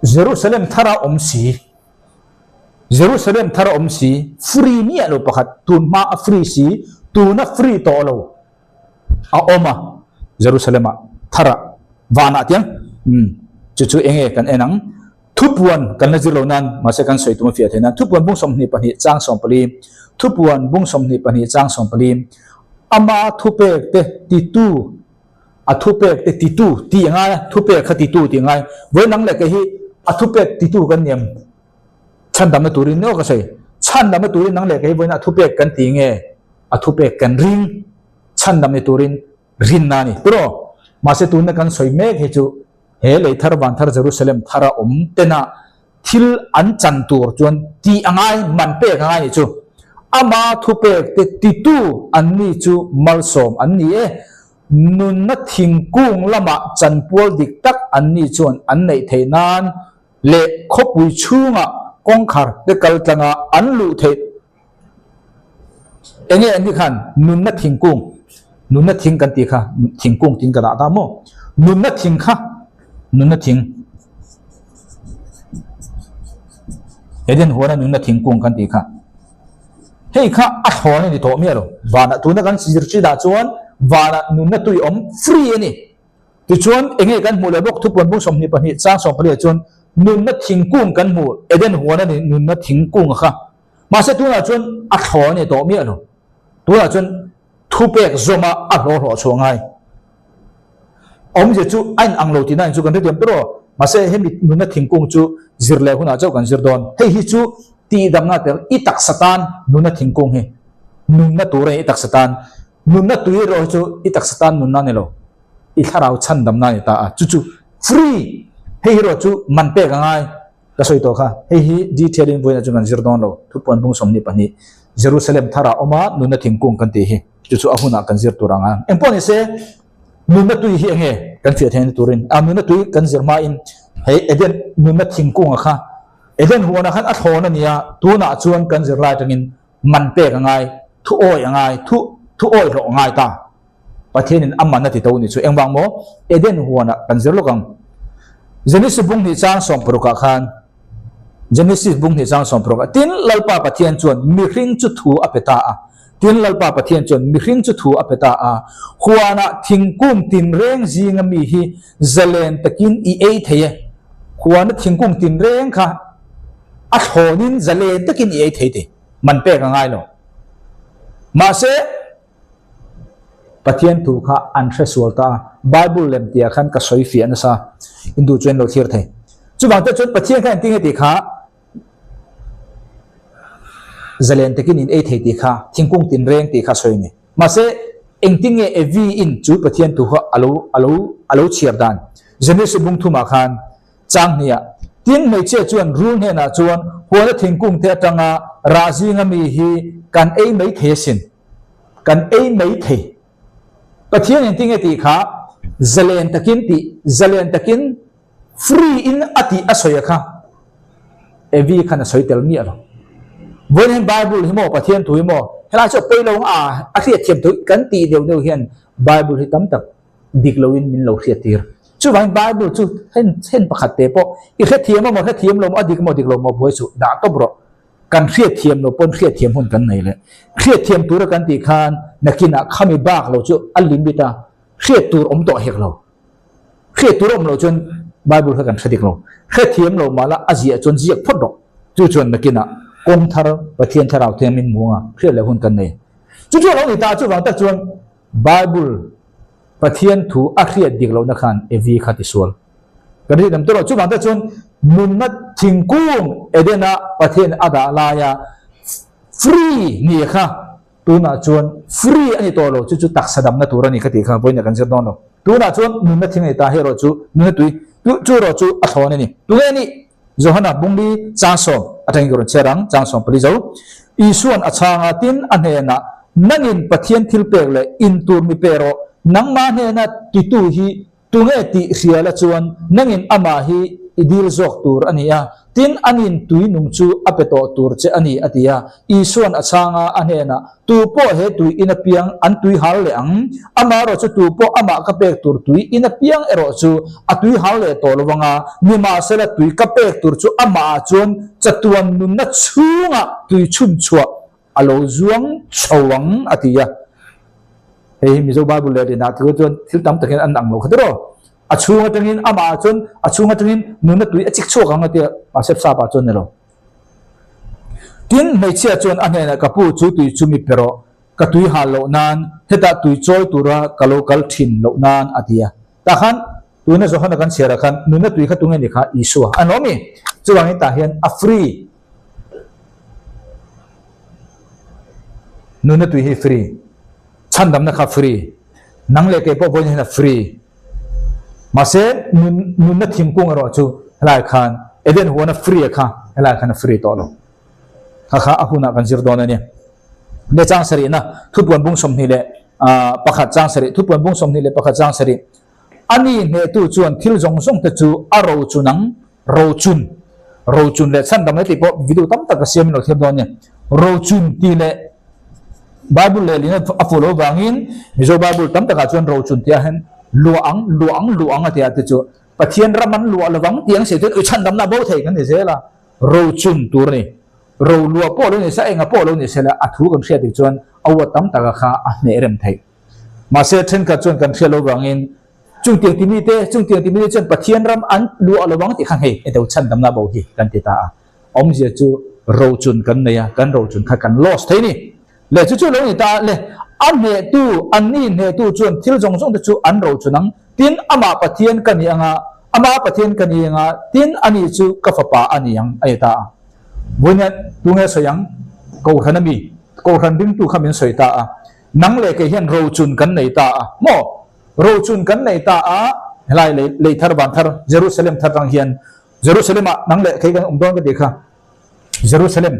Jerusalem thar a awm si. Jerusalem thar a awm si, free miah lo pakhat, tun hma a free si, tuna free tawh lo a awm a, Jerusalem ah thar ah vanah tiang. Umm chu chu enge kan en ang. Thupuan kan la zir lo nan, mahse kan sawi tum a fiah thei nan, Thupuan bung 22 chang 14, Thupuan bung 22 chang 14, Ama thupek te titu, a thupek te titu tih a ngai a, thupek kha titu tih a ngai. Vawi nang leh kei hi a thupek titu kan ni em? Chhandamna turin ni aw ka sawi. Chhandamna turin nang leh kei hi vawiin a thupek kan ti nge? A thupek kan ring. Chhandamna turin rinna a ni. Tiraw? Mahse tuna kan sawi mek hi chu He lei thar van thar Jerusalem thara awm tena thil an chan tur chuan tih a ngai, man pek a ngai nih chu. Ama thupek te titu an ni chu malsawm an ni e. Nunna thingkung lamah chanpual dik tak an ni chuan an neih theih nan leh khawpui chhungah kawngkhar te kal tlanga an luh theih Enge an ni khan nunna thingkung, nunna thing kan tih kha thingkung tiin ka dah ta maw? Nunna thing kha, nunna thing, Eden huana nunna thingkung kan tih kha, hei kha a thlawn a ni tawh miah lo. Vanah tuna kan zir chin ah chuan vanah nunna tui awm free a ni. Tichuan, enge kan hmuh leh bawk? Thupuan bung 22 chang 14 ah chuan nunna thingkung kan hmu, Eden huana nunna thingkung kha. Mahse tunah chuan a thlaw a ni tawh miah lo. Tunah chuan Thupek zawma a hlawh hlawh chhuah ngai. Awmzia chu a in ang lo tihna in chu kan hrethiam tawh. Mahse hemi nunna thingkung chu zir leh hunah chauh kan zir dawn. Hei hi chu tihdamna tel i taksa tan nunna thingkung hi nunna tur a ni i taksa tan. Nunna tui erawh hi chu i taksa tan nunna a ni lo. I thlarau chhandamna a ni ta a. Chu chu free! Hei hi erawh chu man pek a ngai. Ka sawi tawh kha, hei hi detail in vawiin atang kan zir dawn lo, Thupuan bung 22, Jerusalem tharah awm a nunna thingkung kan tih hi, chu chu a hunah kan zir tur ang a. Engpawh ni se, nunna tui hi enge kan fiah theihna turin, a nunna tui kan zir hmain hei Eden nunna thingkunga kha Eden huanah khan a thlawn a ni a, tunah chuan kan zir lai atangin man pek a ngai, thu awi a ngai, thu thu awi hlawh a ngai ta. Pathianin a man a ti to ni chu engvang maw? Eden huanah kan zir lawk ang. Genesis bung hnih chang sawmparukah khan Genesis bung hnih chang sawmparukah tin Lalpa Pathian chuan mihring chu thu a pe ta a. Tin Lalpa Pathian chuan mihring chu thu a pe ta a. Huanah thingkung tinreng zinga mi hi zalen takin i ei thei e. Huana thingkung tinreng kha a thlawnin zalen takin i ei thei ti. Man pek a ngai lo. Mahse, Pathian thu kha an hre sual ta a, Bible lem tihah khan ka sawi fiah nasa, in duh chuan lo thlir thei. Chuvang te chuan Pathian kha engtin nge tih kha zalen takin in ei thei tih kha, thingkung tinreng tih kha sawi a ni. Mahse, engtin nge Evi in chu Pathian thu kha a lo a lo a lo chhiar dan? Genesis bung thumah khan Chang hniah, tin hmeichhia chuan rul hnenah chuan huana thingkung te atanga rah zinga mi hi kan ei mai thei asin, kan ei mai thei. Pathian in tinge tih kha zalen takin tih, zalen takin free in a tih a sawi a kha Evi khan a sawi tel miah lo. Vawiin hian Bible hi maw Pathian thu hi maw helai chu a pawi lo ang a, a hriatthiam thu kan tih deuh deuh hian Bible hi tam tak dik loin min lo hriattir. Chuvangin Bible chu hen hen pakhat te pawh i hrethiam a maw hrethiam lo maw a dik maw dik lo maw buai suh dah tawp rawh. Kan hriatthiam lo pawn hriatthiam hun kan nei leh. Hriatthiam tura kan tih khan nakinah khami bak lo chu a limit a hriat tur awm tawh hek lo. Hriat tur awm loh chuan Bible kha kan hre dik lo. Hrethiam lo mahla a ziah chuan ziak phawt rawh. Chu chuan nakinah kawng thar Pathian thlarau thiam min hmu anga hriat leh hun kan nei. Chu chu a lo ni ta chuvang tak chuan Bible Pathian thu a hriat dik lohna khan Evi kha tisual. Kan rin em tawh lo. Chuvang te chuan nunna thingkung Edena Pathian a dah laia free ni kha tunah chuan free a ni tawh lo. Chu chu taksa damna tur a ni ka tih kha vawiin ah kan zir dawn lo. Tunah chuan nunna thing a ni ta. Hei erawh chu nunna tui chu erawh chu a thlawn a ni. Tunge a nih? Johana bungli changsawm atangin ka rawn chhiar ang, changsawm pali zo. Isuan a chhang a, tin a hnenah, Nangin Pathian thil pek leh in tur mi pe rawh, nangmah hnena titu hi tunge tih hria la chuan nangin amah hi i dil zawk tur a ni a, tin anin tui nung chu a pe tawh tur che a ni, a ti a. Isuan a chhang a, a hnenah, Tu pawh he tui in apiang an tui hal leh ang, amaherawh chu tu pawh amah ka pek tur tui in apiang erawh chu a tui hal leh tawh lo vang a, nimahsela tui ka pek tur chu amahah chuan chatuan nunna chhungah tui chhunchhuah a lo zuang chho ang, a ti a. Hei hi Mizo Bible leh rinah te chuan thil tam takin an ang lo kha tiraw? A chhung atangin amahah chuan a chhung atangin nunna tui a chik chhuak ang a ti a, mahse sapa chuan ni lo. Tin, hmeichhia chuan a hnenah, Ka pu, chu tui chu mi pe rawh, ka tui hal loh nan, hetah tui chawi tura ka lo kal thin loh nan, a ti a. Tah khan, tuna Johana kan chhiarah khan, nunna tui kha tunge ni kha? Isua a ni awm i. Chuvangin tah hian a free. Nunna tui hi free. Chhandamna kha free. Nang leh kei pawh vawiin hian a free. Mahse, nun, nunna thingkung erawh chu helai khan Eden huana free a kha helai khan a free tawh lo. Kha kha a hunah kan zir dawn a ni. Le chang sarihna thupuan bung 21 chang sarih thupuan bung 21 chang sarih ani hnehtu chuan thil zawng zawng te chu a rochun ang rochun rochun leh chhandam leh tih pawh video tam tak ka siam in lo thiam dawn a ni. Rochun tih leh Bible lehlin a fuh loh vangin Mizo Bible tam takah chuan rochun tih ah hian luah ang, luah ang, luah ang a tih ah te chu Pathian ram an luah lovang tih ang si chuan ui chhandamna a bo thei kan ni zel a, rochun tur a ni. Ro luah pawh lo ni se, enga pawh lo ni se la a thu kan hriat dik chuan a uat tam taka kha a hneh rem theih. Mahse thenkhat chuan kan hriat loh vangin Chungtiang timi te, chungtiang timi te chuan Pathian ram an luah lo ang tih kha hei heti chhandamna bo hi kan ti ta a. Awmzia chu rochun kan nei a, kan rochun kha kan lost thei ni. Le chu chu lo ni ta le, a hnehtu, anni hnehtu chuan thil zawng zawng te chu an rochun ang, tin amah Pathian ka ni anga, amah Pathian ka ni anga, tin ani chu ka fapa a ni ang a ni ta a. Vawiin tunge sawi ang? Kohhran a mi, Kohhran ringtu kha min sawi ta a. Nang leh kei hian rochun kan nei ta a maw? Rochun kan nei ta a, helai lei lei thar van thar Jerusalem thar tang hian Jerusalem ah nang leh kei kan awm dawn ka ti kha. Jerusalem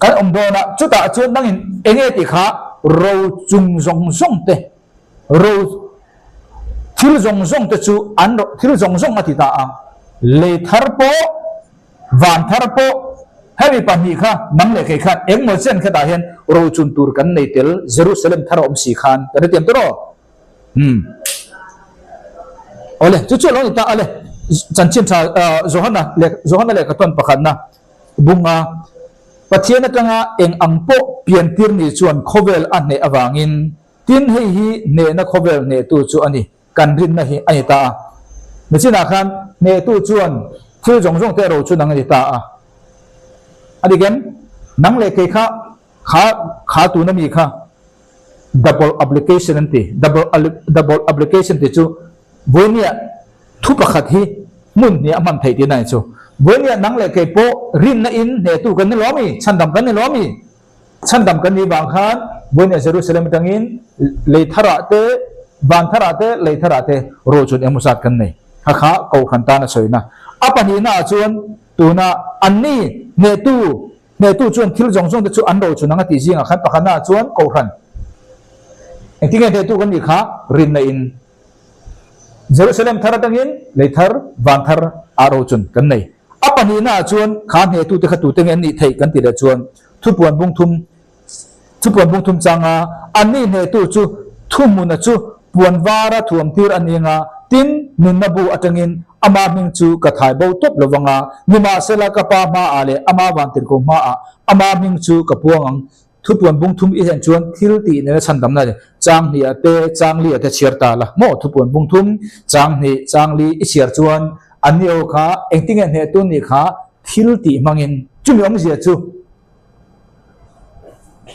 kan awm dawn a, chutah chuan nangin enge tih kha rochung zawng zawng te ro thil zawng zawng te chu an thil zawng zawng a ti ta a, lei thar pawh van thar pawh hemi pahnih kha nang leh kei khan engmaw chen khetah hian rochun tur kan nei tel Jerusalem thar a awm si khan kan hre tiam tawh rawh. Umm. Awle, chu chu a lo ni ta ale. Chanchin tha Johana leh Johana lehkha tawn pakhatna bunga Pathian atanga eng ang pawh piantir ni chuan khawvel a hneh avangin tin hei hi hnehna khawvel hnehtu chu a ni, kan rinna hi a ni ta a. Nichinah khan hnehtu chuan thil zawng zawng te a ro chu nang a ni ta a. A dik em? Nang leh kei kha kha kha tuna mi kha Double application an ti. Double double application tih chu vawinia thu pakhat hi hmun hnih a hman theih tihna a ni chu. Vawinia nang leh kei pawh rinna in hnehtu kan ni lo ami? Chhandam kan ni lo ami? Chhandam kan nih vang khan vawinia Jerusalem atangin lei tharah te, van tharah te, lei tharah te rawhchun engemaw zat kan nei. Kha kha Kohhran tan a sawina. A pahnihna ah chuan tuna anni hnehtu Hnehtu chuan thil zawng zawng te chu an rochun ang a tih zingah khan pakhatnaah chuan Kohhran engtin nge hnehtu kan nih kha rinna in Jerusalem thar atangin lei thar van thar ah rochun kan nei. A pahnihnaah chuan kha hnehtu te kha tute nge an nih theih kan tih leh chuan thupuan bung thum thupuan bung thum changa anni hnehtu chu thuhmuna chu puan vara thuam tir a ni anga tin nunna bu atangin Ama hming chu ka thai bo tawp lo vang a, nimahsela ka pa hmaah leh ama vantirhko hmaah ama hming chu ka puang ang. Thupuan bung thum i hen chuan thil tih nena chhandamna ni. Chang hnih ah te, chang li ah te chhiar ta la maw? Thupuan bung thum, chang hnih, chang li i chhiar chuan anni ho kha engtinge hneh tun nih kha thil tih hmangin chumi awmzia chu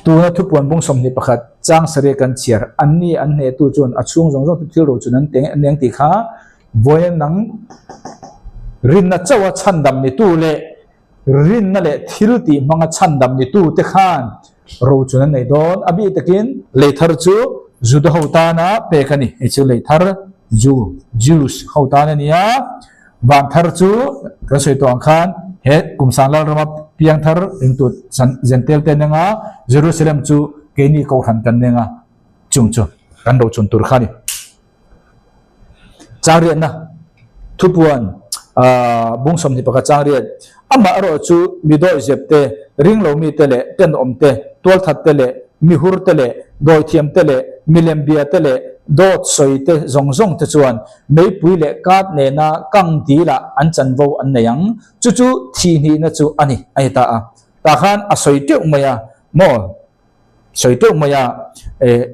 Tuna thupuan bung 21 chang sarih kan chhiar, anni an hnehtu chuan a chhung zawng zawng te thil ro chun an teng an eng tih kha vawiin nang rinna chauha chhandam nitu leh rinna leh thil tih hmanga chhandam nitu te khan ro chun an nei dawn. A bik takin lei thar chu Juda ho tana pek a ni. Hei chu lei thar Jew, Jews, ho tan a ni a. Van thar chu kan sawi tawh ang khan he kum sang lal rama piang thar ringtu Zentel te neng a, Jerusalem chu keini kohhran kan neng a, chung chu kan rochun tur kha a ni. Changriatna thupuan bung 21 changriat amah erawh chu mi dawihzep te, ringlo mite leh tenawm te, tualthat te leh mihur te leh dawithiam te leh milembia te leh dawt sawi te zawng zawng te chuan Meipui leh kat nena kang dilah an chanvo an nei ang, chu chu thihhnihna chu a ni, a ni ta a. Tah khan a sawi teuh mai a, maw? Sawi teuh mai a, eh,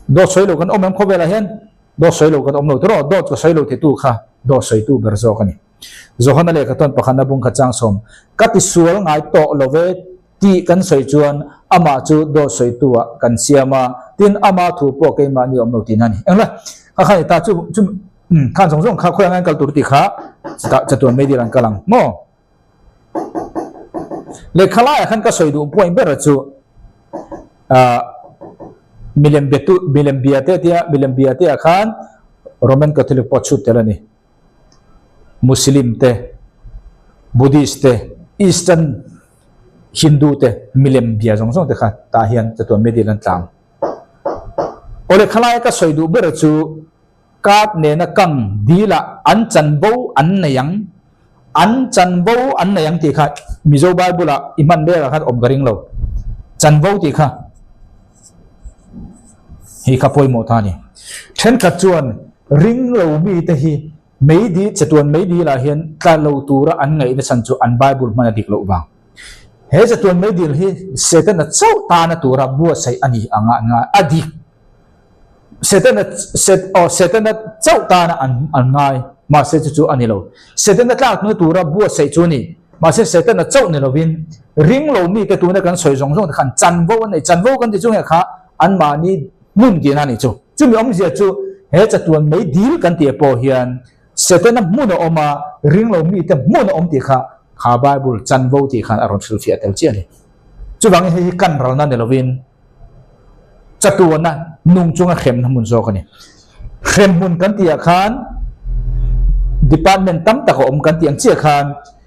dawt sawi lo kan awm em khawvelah hian? Dawt sawi lo kan awm lo tiraw? Dawt ka sawi lo titu kha dawt sawitu ber zawk a ni. Johana lehkha tawn pakhatna bung kha chang sawm, Ka tisual ngai tawh lo ve, Tih kan sawi chuan amah chu dawt sawitu-ah kan siam a, tin ama thu pawh keimahni awm lo tihna a ni. Engla, kha khan i ta chu chu umm khan zawng zawng kha khawi anga an kal tur tih kha chutah chatuan meidil an kal ang maw? Lehkha laiah khan ka sawi duh point ber chu ah milem betu milem bia te tia milem bia te ah khan Roman Catholic pawh chhut tel a ni. Muslim te, Buddhist te, Eastern Hindu te milem bia zawng zawng te kha tah hian chatuan medil an tlang. Awle khalai ka sawi duh ber chu card nena kang dil ah an chanvo an nei ang, an chanvo an nei ang tih kha Mizo Bible ah i hman vel ah khan awm ka ring lo. Chanvo tih kha hi kha pawimawh ta a ni. Thenkhat chuan ring lo mi te hi Meidi, chatuan meidil ah hian tla lo tura an ngaihna chhan chu an Bible hman a dik loh vang. He chatuan meidil hi Setana chauh tana tura buatsaih a ni anga an ngai a dik. Setana, Set, aw, Setana chauh tana an an ngai, mahse chu chu a ni lo. Setana tlakna tura buatsaih chu a ni. Mahse Setana chauh ni lovin ring lo mite tuna kan sawi zawng zawng te khan chanvo an nei. Chanvo kan ti chu nge kha anmahni hmun tihna a nih chu. Chumi awmzia chu he chatuan mei dil kan tih pawh hian Setana hmun a awm a, ring lo mite hmun a awm tih kha kha Bible chanvo tih khan a rawn hrilhfiah tel chiah a ni. Chuvangin hei hi kan ralna ni lovin chatuana nung chunga hremna hmun zawk a ni. Hrem hmun kan tihah khan department tam tak a awm kan tih ang chiah khan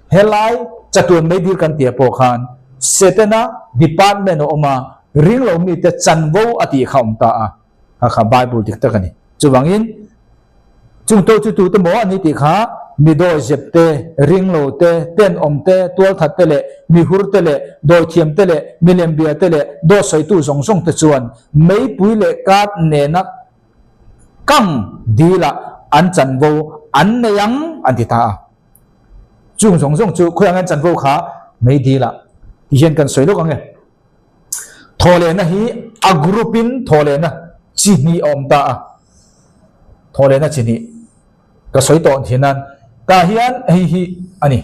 helai chatuan meidil kan tihah pawh khan Setana department a awm a, ring lo mite chanvo a tih kha a awm ta a, kha kha Bible dik tak a ni. Chuvangin Chung to chu tute maw an ni tih kha mi dawi zep te, ring lo te, tenawm te, tualthat te leh mi hur te leh dawithiam te leh milem bia te leh dawt sawitu zawng zawng te chuan meipui leh kat nena kang dilah an chanvo an nei ang an ti ta a. Chung zawng zawng chu khawiah nge an chanvo kha mei dilah ti hian kan sawi lawk ang e. Thawhlehna hi a group in thawhlehna chi hnih a awm ta a. Thawhlehna chi hnih ka sawi tawh thin a, tah hian hei hi a ni.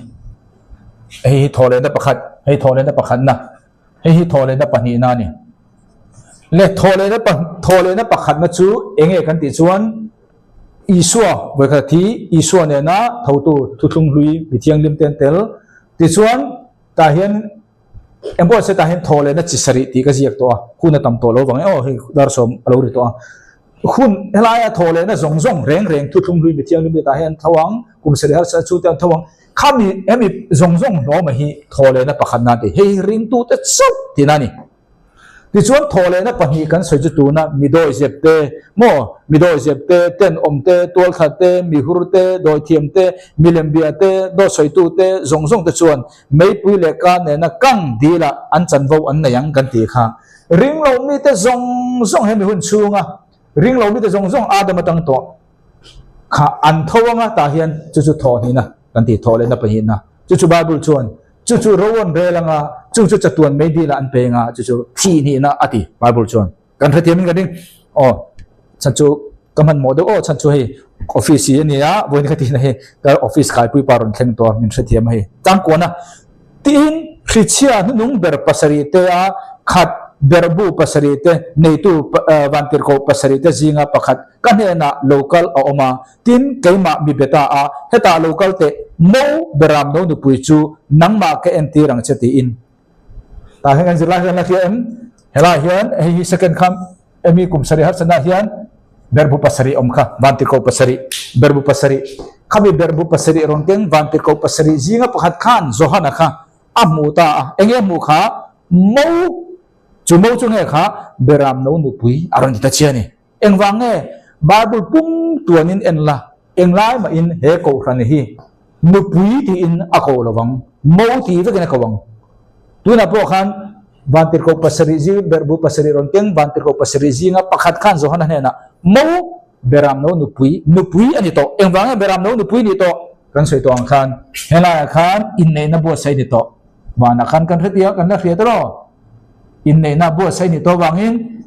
Hei hi thawhlehna pakhat, hei thawhlehna pakhatna, hei hi thawhlehna pahnihna a ni. Le thawhlehna thawhlehna pakhatna chu eng nge kan tih chuan Isua vawikhat hi Isua nena thotu thuthlung hlui mi thianghlim te an tel. Tichuan tah hian Engpawh se tah hian thaw lehna chi sarih tih ka ziak tawh a, hun a tam tawh lo vang e aw hei dar sawm a lo ri tawh a. Hun helaia thaw lehna zawng zawng reng reng thuthlung hlui mithianghlim te tah hian an tho ang, kum sarih harsa chu te an tho ang. Khami hemi zawng zawng hlawma hi thaw lehna pakhatna a ti, hei hi ringtute chauh tihna a ni. Tichuan thawhlehna pahnih kan sawi chu tuna mi dawihzep te, maw, mi dawihzep te, tenawm te, tualthla te, mi hur te, dawithiam te, milembia te, dawtsawitu te zawng zawng te chuan meipui leh ka nena kang dilah an chanvo an nei ang kan tih kha. Ringlo mite zawng zawng hemi hun chhunga ringlo mite zawng zawng Adam atang tawh kha an tho anga tah hian chu chu thawhhnihna kan tih thawhlehna pahnihna chu chu Bible chuan Chu chu ro an rel anga, chung chu chatuan mei dil ah an peng a, chu chu thih nihna a ti Bible chuan. Kan hrethiam in ka ding. Aw, chhan chu ka hmanhmawh deuh aw, chhan chu hei office hi a ni a, vawiin ka tihna hi ka office kaipui pa rawn thleng tawh a, min hrethiam a hei. Tangkuan a, tiin hrichhia hnuhnung ber pasarih te a khat berhbu pasarih te neitu vantirhkoh pasarih te zinga pakhat ka hnenah lo kal a awm a, Tin, keimah mi be ta a, hetah lo kal teh, Mo Beram no nupui chu nangmah ka entir ang che tiin. Tah hian kan zirlai hian la hria em? Helaiah hian hei hi second kha emi kum sarih harsatna hian berbu pasarih awm kha, vantirhkoh pasarih, berbu pasarih. Khami berbu pasarih rawn keng vantirhkoh pasarih zinga pakhat khan Johana kha a hmu ta a, enge a hmuh kha? Mo, chu mo chu nge kha Beram no nupui a rawn ti ta chiah a ni. Engvang nge Bible pum tuanin en la, englai mahin he kohhran hi nupui tiin a ko lo vang, mo ti vekin a ko ang. Tunah pawh khan Vantirhkoh pasarih zing, berhbu pasarih rawn keng Vantirhkoh pasarih zinga pakhat khan Johana hnenah, Mo, Beramno nupui, nupui a ni tawh. Engvang nge Beramno nupui ni tawh? Kan sawi tawh ang khan helaiah khan inneihna buatsaih ni tawh. Vanah khan kan hre tia, kan la hria tawh. Inneihna buatsaih ni tawh vangin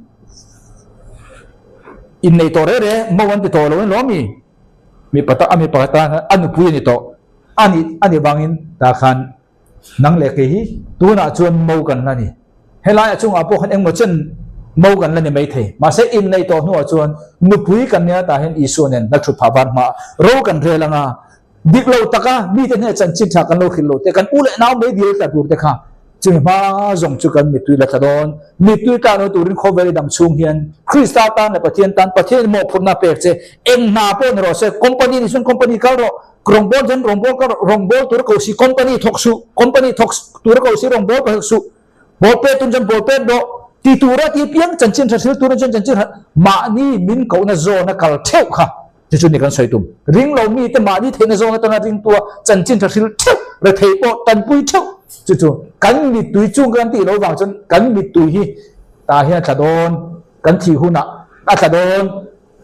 inneih tawh reh reh mo an ti tawh lo in lawm mi mipa ta a mipa tan a nupui a ni tawh a nih a nih vangin tah khan nang leh kei hi tunah chuan mo kan la ni helaiah chungah pawh khan engmaw chen mo kan la ni maithei mahse inneih tawh hnuah chuan nupui kan nia tah hian Isua nen la thut phah var hma ro kan rel anga Dik lo taka mite hneh chanchin tha kan lo hrilh lo te, kan u leh nau mei dil tla tur te kha chumi hma zawng chu kan mittui la tla dawn. Mittui tla lo turin khawvel i dam chhung hian Krista tan leh Pathian tan Pathian in mawhphurhna a pek che. Eng hna pawh ni rawh se, company ni chuan company kal rawh, rawngbâwl chuan rawngbâwl kal rawh, rawngbâwl tura ko si company thawk suh, company thawk tura ko si rawngbâwl pawh hek suh, ball pet tun chuan ball pet rawh ti tura ti piang chanchin tha hril turin chuan chanchin tha mahni min kohna zawna kal theuh kha. Chu chu ni kan sawi tum. Ring lo mite mahni theihna zawng atanga ringtua chanchin tha hril theuh, rethei pawh tanpui theuh. Chu chu kan mittui chung kan tih lo vang chuan kan mittui hi tah hian a tla dawn, kan thih hunah a tla dawn.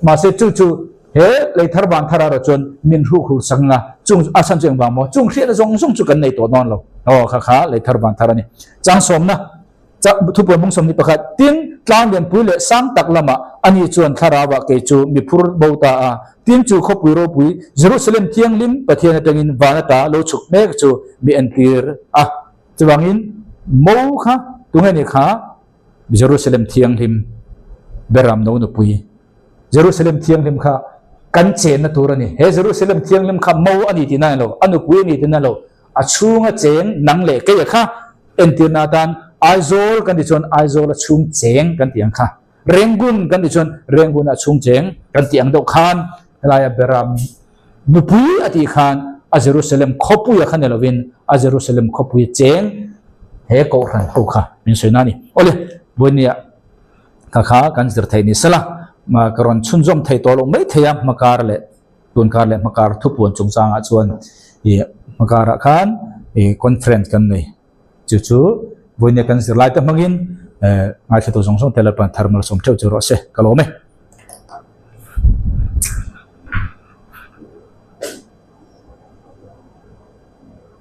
Mahse chu chu he lei thar van thar erawh chuan min hruk hul sak anga chung a chhan chu engvang maw? Chung hriatna zawng zawng chu kan nei tawh dawn lo. Aw kha kha lei thar van thar a ni. Changsawmna. Thupuan mung sawmhnih pakhat, Tin, tlang lianpui leh sang tak lamah ani chuan thlarauah kei chu mi phur bo ta a. Tin, chu khawpui ropui Jerusalem thianghlim Pathian atangin van ata lo chhuk mek chu mi entir a. Chuvangin mo kha tunge ni kha? Jerusalem thianghlim Beram no nupui. Jerusalem thianghlim kha kan chenna tur a ni. He Jerusalem thianghlim kha mo a ni tihna a ni lo, a nupui a ni tihna a ni lo. A chhunga cheng nang leh keia kha entirna atan Aizawl kan tih chuan Aizawl a chhung cheng kan tih ang kha. Rengun kan tih chuan Rengun a chhung cheng kan tih ang deuh khan helaia Beram nupui a tih khan a Jerusalem khawpuia kha ni lovin a Jerusalem khawpui cheng he kohhran ho kha min sawi na a ni. Awle, vawinia kha kha kan zir thei ni sela ka rawn chhunzawm thei tawh loh mai thei a hmakar leh tunkar leh hmakar thupuan chungchangah chuan ih hmakarah khan ih conference kan nei. Chu chu vawinia kan zirlai te hmangin eh ngaithla tu zawng zawng te Lalpan thar malsawm theuh chu rawh se ka lawm e.